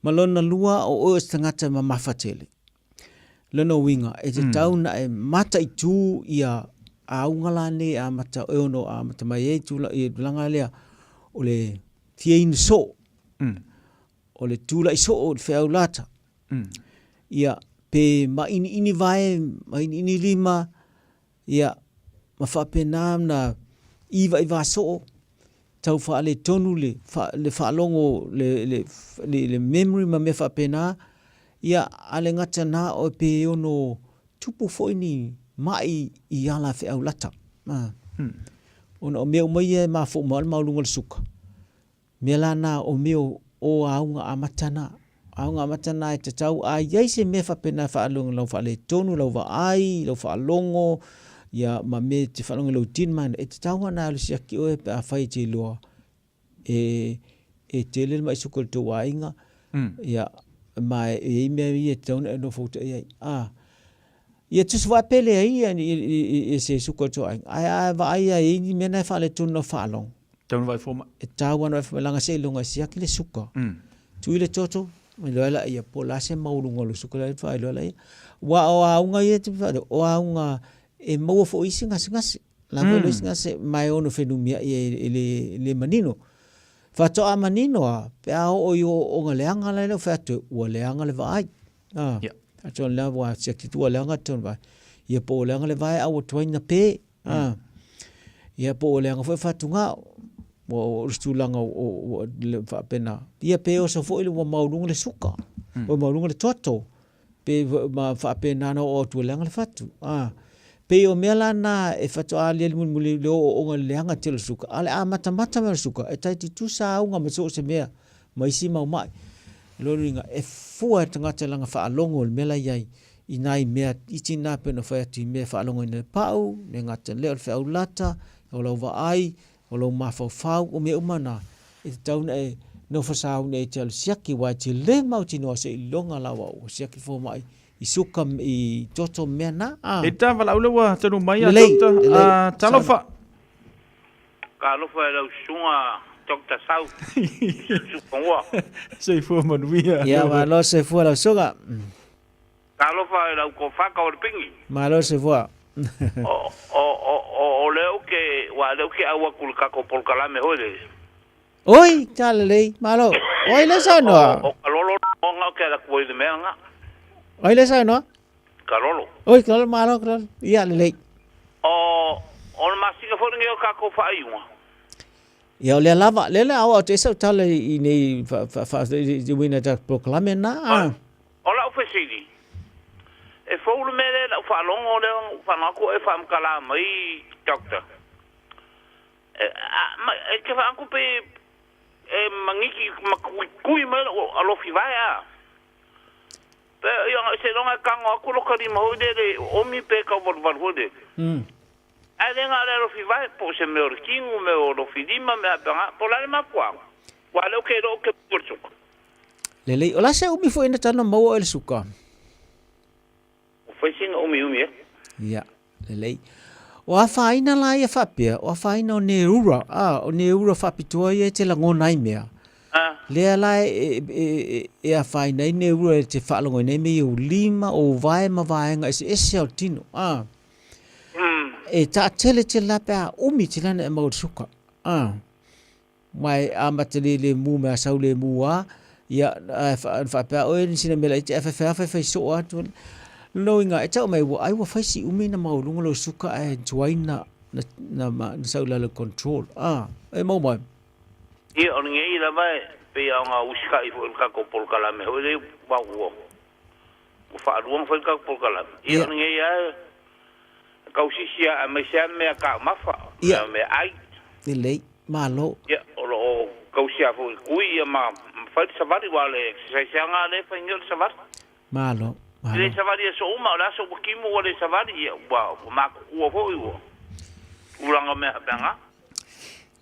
ma lona lua o oe o se tagata e mamafa tele. Lona uiga, e tatau ona e mataitu ia auga la nei e amata, e ono amata mai ai tulaga lea o le fia inu soo, o le tulai soo i le feau lata, Ia, pe mainiini vae, mainiini lima, ia, ma faapena ona ivaiva soo, tau faaletonu le, le faalogo, le, le, le, le memory ma mea faapena, ia, a le gata na o pe ono tupu foi ni mai i ala feau lata. Ona o mea uma ia e mafua uma lava le maualuga o le suka. Mea la na o mea o auga amata na. Auga amata na e tatau a i ai se mea faapena e faalogo lau faaletonu, lau vaai, lau faalogo, ia ma mea e te faalogo i lou tino ma e tatau ona alu siaki oe pe afai e te iloa e e tele le mai suka i le tou aiga, ia ma e i ai mea ia e tatau ona e nofoutai ai. A, ia tusa foi pe leai ia se suka o le tou aiga, ae a vaai lava e i ai ni mea na e faaletonu lau faalogo, Tau na vaai fomai. E tau ana vaai fomai leaga seiloga e siaki le suka. Tui le toto, iloa laia po o le a se maualuga o le suka la e faailoa laia. Aua o auga ia e te faailoa, o auga e maua foi isi gasegase. La foi mm. isi gase ma e ono fenumiai e, e, le, le manino. Faatoa manino a, pe a oo i ooooga leaga la e fai atu, ua leaga le vaai. Ah, yeah. Atu lea ua siaki tua leaga tonu vaai. Ia po o leaga le vae au atu ai na pe. A, ia po o leaga foi fatugao, ua o se tulaga o le faapena. Ia pe oso foi ua maualuga le suka, ua maualuga le toto, pe ma faapena na oo atu ua leaga le fatu. A, pei o mea la na e faatoa aliali mulimuli le ooooga i le leaga tele o le suka, a o le amatamata mai o le suka, e tai tutusa auga ma so o se mea ma isi mau mai. O lona uiga, e fua e le tagata i lana faalogo i le mea la e i ai, i nai mea iti na pei ona fai atu i mea e faalogoina e pau, le gata lea o le feau lata, o lau vaai, o lou mafaufau, o mea uma na, e tatau ona e nofo sauni ai e te alu siaki, aua e te le mautinoa seiloga lava ua siaki le fomai i suka, i toto mea na. A. E ta valaau lea ua taunuu mai a Doctor. Lelei, lelei. Talofa. Talofa i lau susuga Doctor Sau i Susufanua. Soifua manuia. Ia malo soifua lau susuga. Talofa i lau kofaka o le pingi. Malo soifua. O, o, o, o, o lea ou te, ua lea ou te au atu i le tatou polokalame hoi le. Oi, ta lelei, malo. Oi le saunoa. O, o Kalolo ona ou te ala atu ai i le mea lena. Oi le saunoa. Kalolo. Oi, Kalolo, malo, Kalolo. Ia, lelei. O, o le masina foi lenei o tatou faaiuga. Ia, o lea lava, lea le ao atu ai sau tala i nei fa, fa, fa, i uiga i tatou polokalame na. O lau fesili, E fou le mea lea i lau faalogo lea na ou faalogo atu o e faamatala mai, Doctor. E, a, ma, e te faalogo atu pe e maniti ma tuitui mai lou alofi vae a. Pe, ia, seiloga e tago atu lota lima foi lea i le omi pe tauvaluvalu foi lele. Ae le na o le alofi vae, po o se mea o le tino, mea o alofi lima, mea faapena. Po o le a le mafuaaga? Aua o lea ou te iloa ou te maua i le suka. Lelei, o le a se umi foi na tana maua oe i le suka? Ua fai sina umiumi e. Ia, lelei. O afaina la ia faapea, o afaina o neura, a, o neura faapitoa ia e te lagona ai mea. A. Lea la e afaina ai neura e te faalogoina ai mea ia o lima, o vae ma vaega eseese o le tino, a. E taatele tele la pe a umi tele ana e maua i le suka, a. Ma e amata lelemu me a sau lemu a, ia, ae faapea oe ni sina mea laiti ae faifai lava faifai soo atu. Lona uiga, e tau mai ua ai ua fai si umi na maualuga lou suka ae tuai na, na, na, na sau i lalo control. A, e mau mai. Ia, o lenei lava e pei lava ona usitai foi i le tatou polokalame foi lea ua, ua faalua ona fai le tatou polokalame. Ia, o lenei lava e tausisi lava aemaise lava mea taumafa, mea, meaai. Lelei. Malo. Ia, o lo o tausi lava foi i tui ia ma fai le savali, aua o le exercise lava lena lea e fai nei o le savali. Malo, malo. E le savali i aso uma, o le aso ua timu ua le savali, ia ua matutua foi ua tulaga o mea faapena.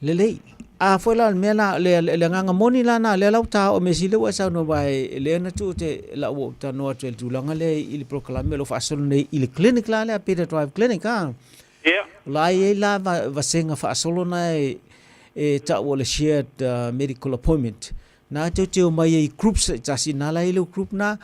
Lelei. A foi la o le mea la, le, le agaga moni la na, lea la ua ta oo mea sili ua e saunoa aua e lea na tuu te lau ua ou talanoa atu ai i le tulaga lea i le polokalame o lo o faasolo nei i le clinic la lea, Peter Drive Clinic a. Ia. O la e i ai la vasega faasolo na e, e tau o le shared medical appointment. Na e teuteu mai ai i groups taitasi, na la e i le group na,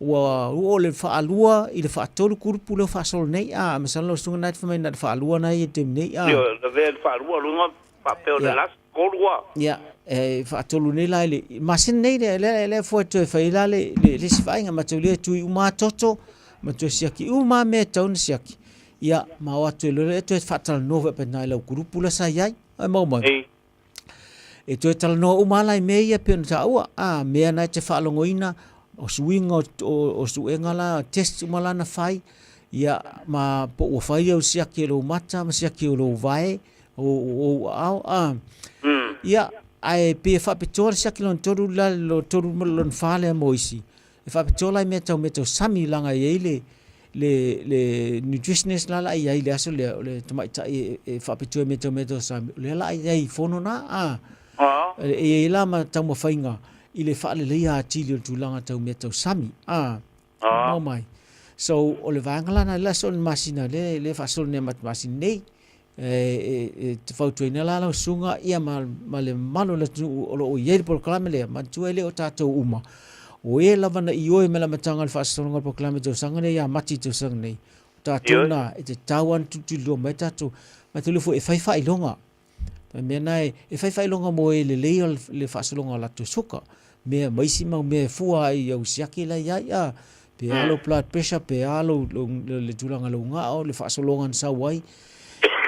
ua oo le faalua i le faatolu kulupu lea ua faasolo nei, a, masalo lau susuga na te fai mai na o le faalua na e i ai i le taimi nei, a. Ioe, lavea i le faalua, lona faapea o le last tolu a. Ia, e faatolu nei la i le masina nei, lea, lea, lea fua e toe fai ai la le, le, le isi vaaiga, mataulia e tui uma lava toto, ma toe siaki uma lava mea e tatau ona siaki. Ia, ma o atu e loa lea toe faatalanoa faapena i lau kulupu la sa i ai. Ai mau mai. Ei. E toe talanoa uma lava la i mea ia pei ona taua, a, mea na e te faalogoina, o suiga o, o, o suega la, test uma la na fai, ia, ma po ua fai au siaki e lou mata ma siaki o lou vae, o, o ou aao, a. Ia, ae pei e faapitoa le siaki lona tolu la, lona tolu ma lona fa lea mo isi. E faapitoa la i mea tau mea tau sami leaga e i ai le le le nutritionist la la i ai i le aso lea o le tamaitai e, e faapitoa i mea tau mea tau sami o lea la i ai i fono na a e i ai la ma taumafaiga i le faaleleia atili o le tulaga tau mea tau sami a mau mai. So o le vaega la na le aso o le masina le le faasolo nei ma masina nei e te fautuaina la lau susuga ia ma, ma le mamalu o le atunuu o lo o i ai le polokalame lea, manatua e le o tatou uma. O e lava na ioe mai le amataga o le faasologa o le polokalame i tausaga nei ia Mati i tausaga nei, o tatou na e tatau lava ona tulituliloa mai tatou, maitaulia foi e fai faailoga. O le mea na e, e fai faailoga mo e lelei o le faasologa o latou suka, mea ma isi mau mea e fua ai i au siaki la i ai, a, pe a lou blood pressure, pe a lou, lou, le tulaga lou gao, le faasologa na sau ai.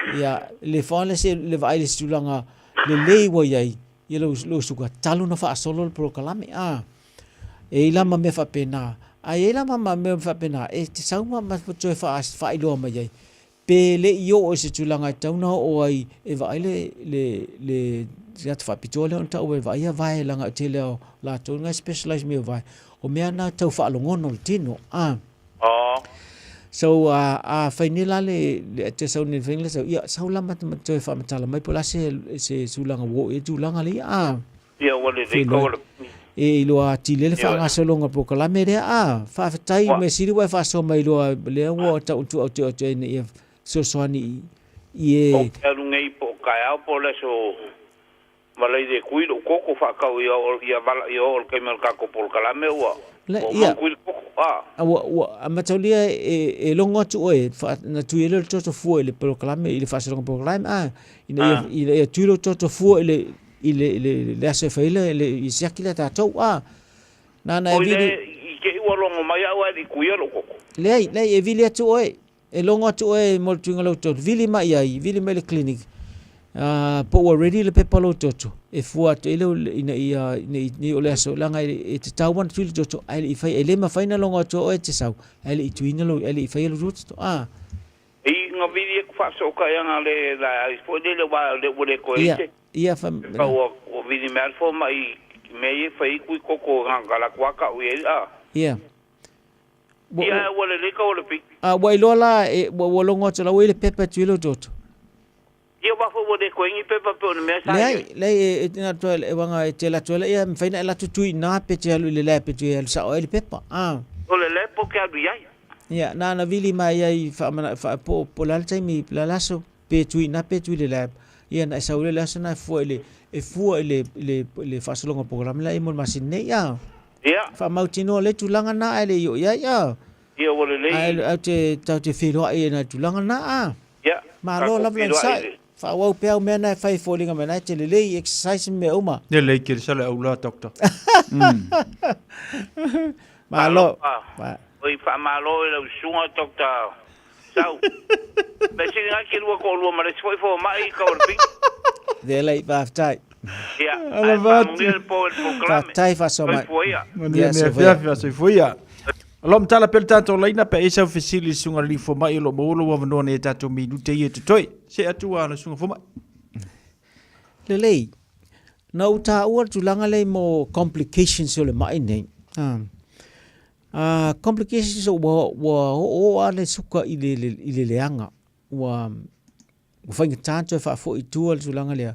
Ia, le fa le se le vaai le se tulaga lelei ua i ai, ia lou, lou suka talu na faasolo le polokalame, a. E i la ma mea faapena. A i ai la ma, ma mea faapena, e te sau ma, ma toe faailoa mai ai. Pe le i oo i se tulaga e tatau ona oo ai e vaai le, le, le tagata faapitoa lea ona tau e vaaia vae leaga o le tele o latou na e specialize i mea o vae. O mea na tau faalogono le tino. Ah. Oh. So a a fai nei la le le te sau nei fai le sau ia sau la ma toe faamatala mai po o le a se se tulaga ua oo i ai tulaga lea. Ah. Ia ua lelei kau o le E iloa atili ai le faagasologa o polokalame lea. A, faafetai mea sili ua e faasoa mai loa lea ua tau atu atu atu ai ina ia fesoasoani i e. Ou te alu nei po o taeao po o le aso malai le tui lou toto faatau ia o ia vala ia oo le taimi o le tatou polokalame ua ua uma tui le toto a. A ua ua a mataulia e e logo atu oe na tui ai lea o le toto fua i le polokalame i le faasologa polokalame a ina ia ina ia tui lou toto fua i le i le, le, le aso e fai le, le, i siaki lea tatou, a. Nana e vili. Oi le, i te i ua logo mai au ae le i tuia lou toto. Leai, leai, e vili atu oe, e logo atu oe mo le tuiga lau toto, vili mai ai, vili mai le clinic. Po ua ready le pepa o lou toto e fua atu ai leo ina ia nei o le aso leaga e tatau ona tui le toto ae le i faia e le mafai ona logo atu oe e te sau ae le i tuiina lou ae le i faia lou toto a. I nga vili e ku faafesootaiga le laeai foi lele aua o lea ua le toe i se Ia, fa. Pepa ua vili mai lava le fomai i mea ia e fai ai kui koko na ona alu atu lava tau i ai a. Ia. Ia ae ua lelei tau o le piki. A ua iloa la e ua logo atu la ua i le pepa e tui ai lou toto. Ia aua foi ua le toe i ni pepa pei o le mea sa i ai. Leai, leai e e na toe e wanga e te alu atu ai la ia mafai ona e alu atu tui i ina pe te alu i le lab e tui alu sao ai le pepa. A. O le lab ou te alu i ai. Ia, na ona vili mai ai faamana faa po po o le a le taimi po o le a le aso pe tui i ina pe tui i le lab. Ia ona e sau lea i le aso lena e fua i le e fua i le i le i le faasologa o le polokalame la e i ai mo le masina nei a. Ia. Faamautinoa lea tulaga na ae le i oo i ai a. Ia ua lelei. Ae ou te tatou te feiloai i nai tulaga na a. Ia, Malo tatou lava feiloai Lansai. le. Faaauau pea au mea na e fai e foliga mai na e te lelei i exercise ma mea uma. Lelei tele sala au la doctor. Malo. Talofa. Oi faamalo i lau susuga Doctor Sau. Mea sili na te lua toalua ma le isi foi fomai i Kaualapini. Lelei, faafetai. Ia, ae faamanuia le po i le polokalame. Faafetai faasoa mai. Soifua ia. Manuia le afiafi, soifua ia. O lo o matala pea le tatou laina pe a i ai sau fesili i le susuga i le alii fomai o lo o maua lou avanoa nei i tatou minute ia e totoe. See atu a le susuga fomai. Lelei. Na ou taua le tulaga lea mo complications o le mai nei. Complications ua oo lava le suka i le leaga. Ua faigata ona toe faafoi i tua le tulaga lea.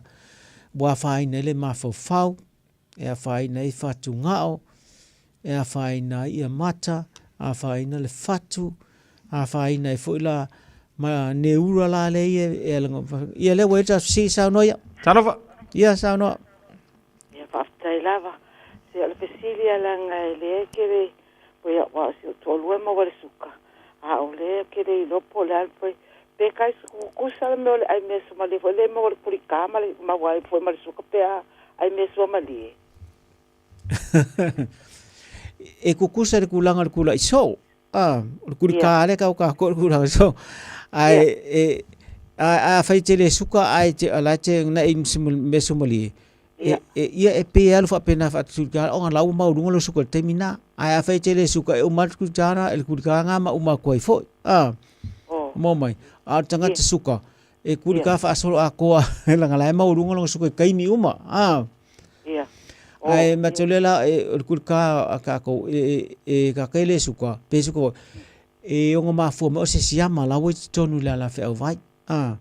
Ua afaina ai le mafaufau, e afaina ai fatugao, e afaina ai ia mata, afaina le fatu, afaina ai foi la ma neura la lea ia e alaga. Ia lea ua i ai le tatou fesili, saunoa ia. Talofa. Ia, saunoa. Ia, faafetai lava. Se o le fesili a leaga e leai ke le poi aua o si ou toalua e maua le suka, a o lea ou te le iloa po o le a le poi pe kai kukusa le mea o le ai mea suamalie foi lea e maua le pulika ma le maua ai foi ma le suka pe a ai mea suamalie. E kukusa le kulaga o le kula'i soo. A, o le kulika lea kau kākou i le kulaga soo. Ae, e, a, afai e te le suka ae te, la e te na i mea suamalie, e, e, ia e pei e alu faapena faatulika ona la ua maualuga lou suka i le taimi lena. Ae afai e te le suka, e uma atu le kulika lena, le kulika lena ma uma atu ai foi. A, maua mai. A o le tagata suka, e kulika faasolo atoa leaga la e maualuga lona suka i taimi uma. A. Ae mataulia la, e, o le kulika a kākou, e, e, e kākou e le suka, pe suka foi, e ono mafua mai o se siama la ua i totonu i le ala feauvai. A.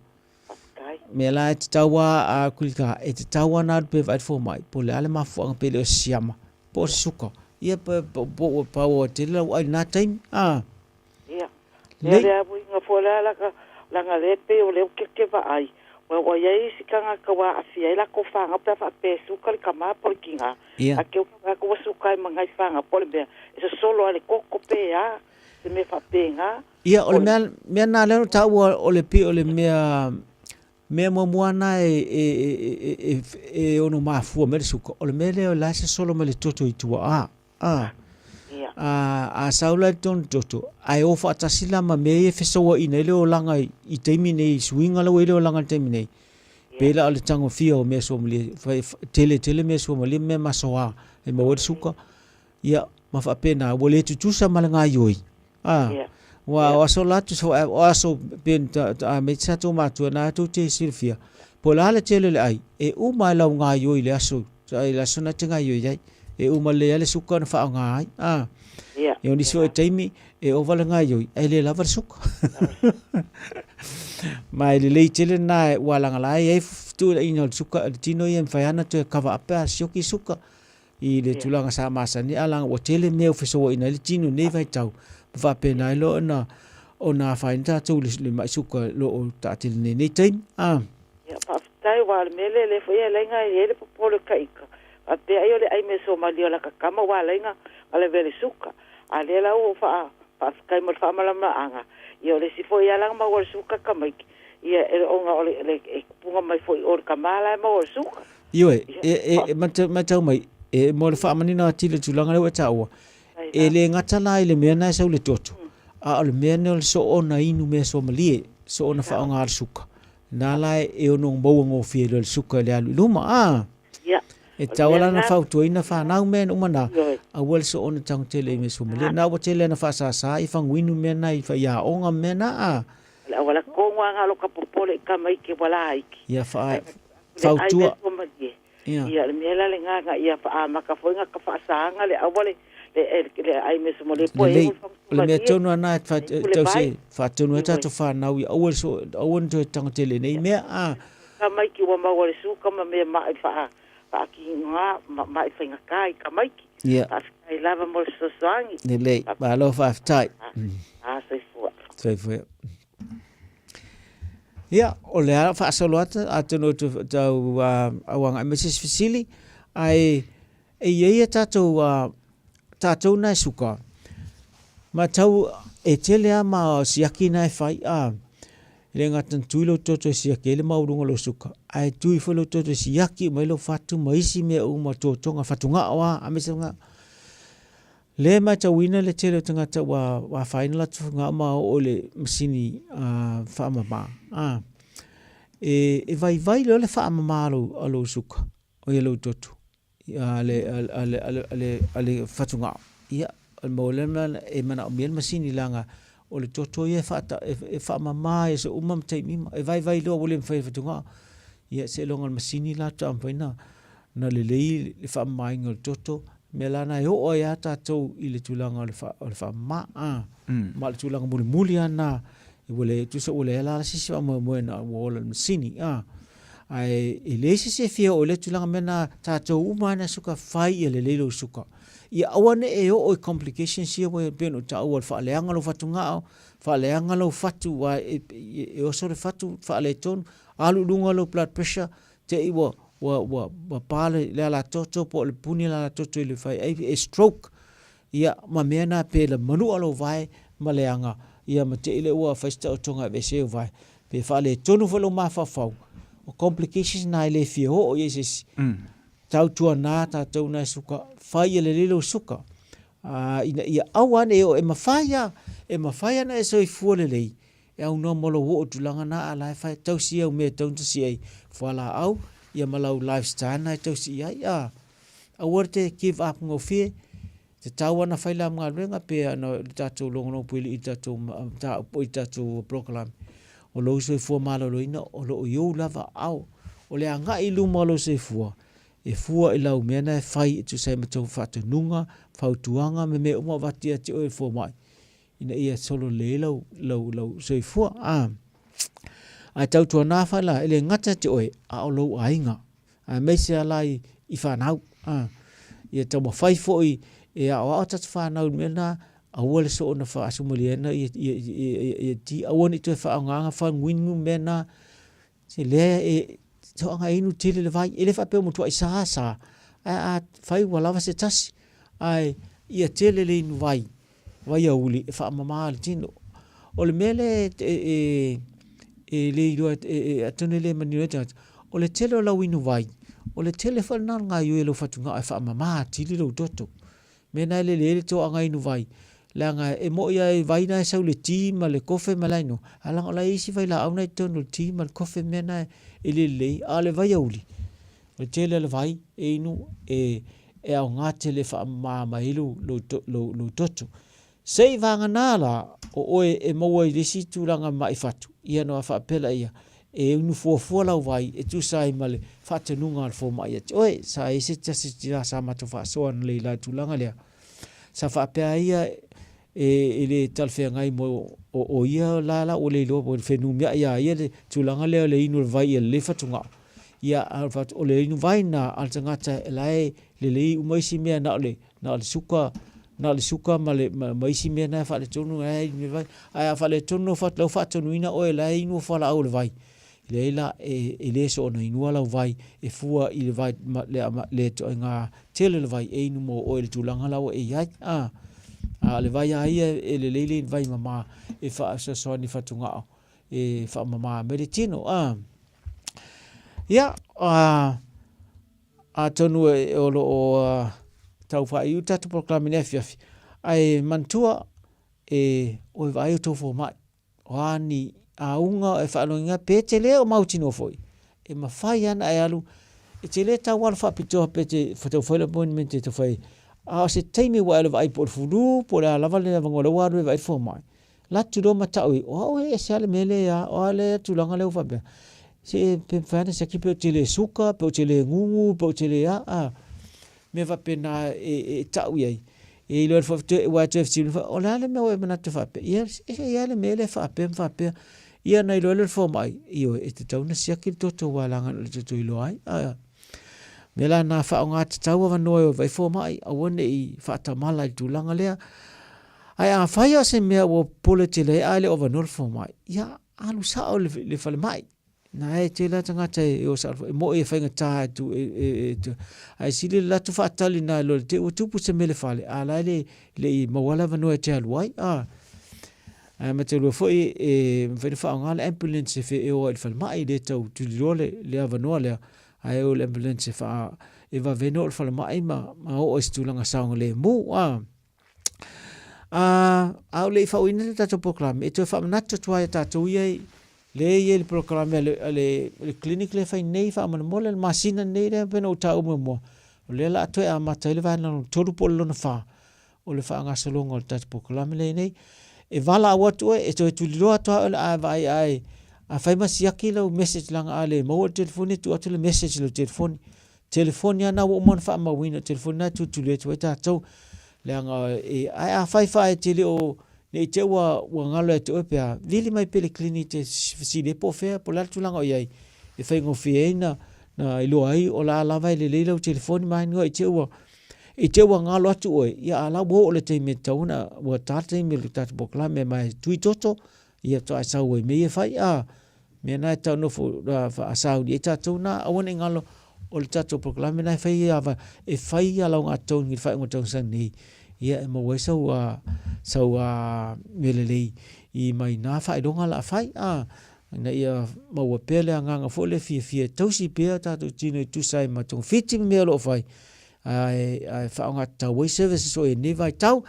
Mea la e tatau a kulika, e tatau a na alu pea e vaai le fomai, po o le a le mafuaaga pe le o se siama, po o se suka. Ia, po, po, po ua pau tele lau ai i lena taimi. A. Ia. Lea le amuiga foi lea laka, langa lea pei o lea ou ke vaai, ua ua iai isi tagata ua aafia ai lakou fanau pe a faapea e suka le tama po o le tina. Ia. A keu tagata ua suka ai ma nai fanau po o le mea e sosolo ai le koko pe a, se mea faapena. Ia, o le mea, mea na lea na taua o le pei o le mea, mea muamua na e, e, e, e, e, e ono mafua mai le suka, o le mea lea o la e sosolo mai le toto i tua a. A, a, a sau la i totonu toto, ae o faatasi la ma mea ia e fesouaina ai le olaga i, i taimi nei, i suiga la ua i ai le olaga i le taimi nei. Pei la o le tagofia o mea suamalie, fai, tele tele mea suamalie ma mea masoa e maua ai le suka, ia, ma faapena, ua le tutusa ma le gaioi. A, ua o aso la tusa foi, o aso pe ta, ta, me sa tou matua na tou te silafia, po o le a le tele o le ai, e uma e lau gaioi i le aso, i le aso na te gaioi ai. E uma lelei ai le suka na faaaoga ai. A, e o nisi foi taimi, e ova le gaioi, ae le lava le suka. Ma e lelei tele na ua lagalaga ai fetuunaiga o le suka, le tino ia e mafai lava ona toe cover up pe a sioki suka i le tulaga sa masani, a laga ua tele mea ua fesouaina ai le tino i lenei vaitau, ma faapena ai loa ona ona afaina tatou i le mai suka o lo o taatele nei i lenei taimi. A. Ia, faafetai, aua o le mea lea, lea foi e ala ai ona i ai le popole o ka ika, faapea ai o le ai measomalie o laka tama ua ala ai ona lavea le suka. A lea la ua faa, faafetai mo le faamalamalaaga, ia o le isi foi ala ona maua le suka tamaiti, ia e ona o le, le e tupuga mai foi o le tama la e maua le suka. Ioe, e, e, e matau mai, e, mo le faamanino atili o le tulaga lea ua e taua, e le gata la i le mea na e sau i le toto, a o le mea nei o le soona inu measomalie, soona faaaoga le suka. Na la e ono maua gofie loa le suka i le alu i luma, a. Ia. E tatau la ona fautuaina fanau mea uma na, aua le soona tago tele i mea suamalie. Na ua tele ona faasasa i faguinu mea na i faiaoga mea na, a. O le auala tonu lava na o lo ka popole i tama iki ua laiti. Ia faa, fautua. Ia. Ia, o le mea la lena na ia faaamata foi na ka faasaga le aua le le le ai mea suamalie po e Lelei. O le mea tonu lava na e tau se faatonu ai tatou fanau ia aua le so, aua ne toe tago tele i nei mea, a. Tamaiti ua maua le suka ma mea ma'i faa faatiga ma ma'i faigata i tamaiti. Ia. Faafetai lava mo le fesoasoani. Lelei. Malo faafetai. A, soifua. Soifua. Ia, o le a faasolo atu, atonu ou te tau auagai mai se isi fesili, ae e i ai a tatou, tatou na e suka, matau e tele lava ma siaki na e fai, a, e le gata na tui lou toto e siaki ai le maualuga o lou suka, ae tui foi lou toto e siaki uma ai lou fatu ma isi mea uma, totoga, fatugao lava, aemaise lava Lea e matauina le tele o tagata ua afaina latou fatugao ma oo i le masini faamama. E vaivai loa le faamama a lou suka, oi a lou toto, a le fatugao. Ia, o le maua lea e manaomia le masini leaga o le toto ia e faamama i aso uma ma taimi uma. E vaivai loa ua le mafai e le fatugao. Ia seiloga o le masini la faatoa mafai ona lelei le faamamaina o le toto. Mea la na e oo ai lava tatou i le tulaga o le o le faamama. A. Ma o le tulaga mulimuli lava lena, ua le, tusa ua leai la se isi faamoemoe na ua ola i le masini. A. Ae e leai se isi e fia oo i lea tulaga, mea na tatou uma lava na suka fai ia lelei lou suka. Ia aua ne i e oo i complications ia ua pei ona ou taua, o le faaleaga o lou fatugao, faaleaga lou fatu aua e oso le fatu faaletonu, alu i luga lou blood pressure, te i ua, ua, ua, ua pa le, le alatoto po o le puni le alatoto i le faiai, e stroke. Ia, ma mea na pe le manua lou vae ma leaga, ia ma te i lea ua fai se taotoga e aveese ai ou vae. Pe faaletonu foi lou mafaufau, o complications na e le fia oo i ai se isi. Tautuana tatou na e suka, fai ia lelei lou suka, ina ia aua ne i oo, e mafai lava, e mafai lava ona e soifua lelei, e aunoa mo lou oo i tulaga na, a o la e fai, tausi au mea e tatau ona tausi ai, fualaau, ia ma lau lifestyle na e tausi i ai, a. Aua te give up gofie, tatau lava ona fai la ma galuega pe ana le tatou logologo puilii i le tatou mataupu i le tatou polokalame. O lou soifua maloloina o lo o i ou lava aao. O le agai i luma o lou soifua, e fua i lau mea na e fai e tusa ai ma tou faatonuga, fautuaga ma mea uma o avatu ia te oe e le fomai ina ia solo lelei ai lau, lau, lau soifua. A. Ae tautuana fai la, e le gata ia te oe, a o lou aiga. Aemaise lava la i fanau. Ia taumafai foi e aoao tatou fanau i le mea lena, aua le soona faasumalieina ia ti, aua ne i toe faaaogaina faguinu mea na, se lea e toaga e inu tele le vai. E le faapea ua matuai sa sa, ae a fai ua lava se tasi, ae ia tele le inu vai, vaiauli e faamama le tino. O le mea lea e e le iloa atonu e le manino ai tagata, o le tele o lau inu vai, o le tele foi lena o le gaoioi a lou fatugao e faamama atili lou toto. Mea na e lelei ai le toaga inu vai, leaga e moi lava e vai na e sau i le ti ma le kofe ma le ainoa, ae leaga o la e i ai isi vailaau na i totonu o le ti ma le kofe mea na e le lelei, a o le vaiauli, O le tele o le vai e inu e e aoga tele e faamama mai ai lou, lou, lou, lou toto. Se i vagana la o oe e maua i le isi tulaga ma'i fatu, ia ona faapea laia, e inu fuafua lau vai e tusa ai ma le faatonuga a le fomai ia te oe. Sa i ai se tasi tina sa matou faasoa analeila i le tulaga lea, sa faapea ai ia e le talafeagai mo o ia la la ua le iloa ua fenumiai ia ia le tulaga lea o le inu o le vai ia lelei fatugao. Ia a o le inu vai na a le tagata la e lelei uma isi mea na o le na o le suka na o le suka ma le ma isi mea na e faaletonu la e inu le vai. Ae a faaletonu lau faatonuina oe la e inu fualaau o le vai. Leai la, e le soona inua lau vai e fua i le vai ma le, le ituaiga tele o le vai e inu mo oe i le tulaga la ua e i ai. A, a o le vai lava ia e lelei le vai mama e faasoasoani fatugao e faamama mai le tino. A, ia, a, atonu e, o lo o tau faaiu le tatou polokalame i le afiafi, ae manatua e, oe vaai o tou fomai, o a ni. auga e faalogoina pe te le o mautinoa foi, e mafai lava ona e alu, e te le tau alu faapitoa pe te tau fai le appointment e tau fai, a o se taimi ua e alu e vaai po o le flu po o le a lava le avanoa o lea ua alu e vaai le fomai, alu atu loa ma tau i, o au e ese lava le mea lea, o a le tulaga lea ua faapea, se pe mafai lava ona siaki pe ou te le suka, pe ou te le gugu, pe ou te le a, a, mea faapena e tau i ai. E iloa foi aua e toe fesili mai foi, o le a le mea ua e manatu faapea? Ia, e i ai lava le mea lea e faapea ma faapea. Ia ona iloa lea e le fomai, ioe, e tatau ona siaki le toto aua leaga o le toto iloa ai. A o mea la na faaaoga tatau avanoa e o ai fomai, aua ne i faatamala i le tulaga lea. Ae afai o se mea ua popole tele ai ae le o avanoa le fomai, ia alu sao i le falemai. Na e tele lava tagata e o sao, e moi e faigata e tu, e, e, e, e, ae sili le latou faatali na i lo le te ua tupu se mea i le fale, a la e le, le i maua le avanoa e te alu ai. A, ae matalua foi e mafai ona faaaoga le ambulance e feeo ai i le falemai, e le tau tuliloa le, le avanoa lea, ae o le ambulance e faa, e vave ona oo i le falemai ma, ma oo i se tulaga saogalemu. A, A o le i faaūina le tatou polokalame, e toe faamanatu atu lava ia tatou ia lea e i ai le polokalame a le, le clinic lea e fai nei faamolemole le masina lenei lea pei ona ou taua muamua, o lea o le a toe amata ai le vaega lona tolu po o le lona fa o le faagasologa o le tatou polokalame lea e i ai nei. E valaau atu oe, e toe tuliloa atu lava oe o le a vaai ae afai ma siaki lau message leaga a le maua le telefoni e tuu atu le message i lau telefoni. Telefoni lava na ua uma ona faamauina, o telefoni na e tulituli atu ai tatou. Leaga e, ae afai fa e te le o, ne i te ua, ua galo ia te oe pe a, vili mai pea i le clinic e te fesili ai po o fea, po o le a le tulaga o i ai, e faigofie ai na, na iloa ai o la lava e lelei lau telefoni ma aniua i te ua, i te ua galo atu oe, ia a la ua oo le taimi e tatau ona, ua ta le taimi o le tatou polokalame ma e tui toto, ia faatoa e sau ai i mea ia e fai, a, mea na e tau nofo faasauni ai tatou na, aua ne i galo o le tatou polokalame na e fai ava, e fai ia lauga totogi i le faaiuga o le tausaga nei, ia e maua ai sau, sau mea lelei i mai na faailoga o le a fai, a, ina ia maua pea le agaga foi lea fiafia e tausi pea tatou tino e tusa ai ma togafiti ma mea o lo o fai, ae, ae faaaoga tatau ai services o i ai i lenei vaitau.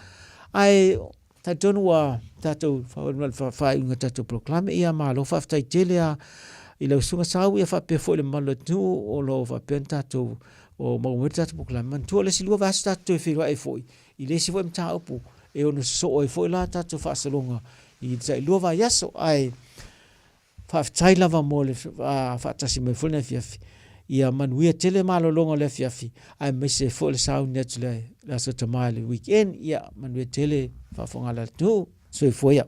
Ae Talitonu ua tatou faaiuga o tatou polokalame, ia malo faafetai tele a i lau susuga Sau ia faapea foi le mamalu o le atunuu o lo o faapea ona tatou o maua mai le tatou polokalame. Manatua o le isi lua vaiaso tatou toe feiloai ai foi i le isi foi mataupu e ono sosoo ai foi la tatou faasologa i le tailua vaiaso. Ae Faafetai lava mo le faatasi mai foi i lenei afiafi. Ia manuia tele malologa o le afiafi, aemaise foi le sauni atu le Aso Tama i le weekend. Ia manuia tele faafofoga a le atunuu. Soifua ia.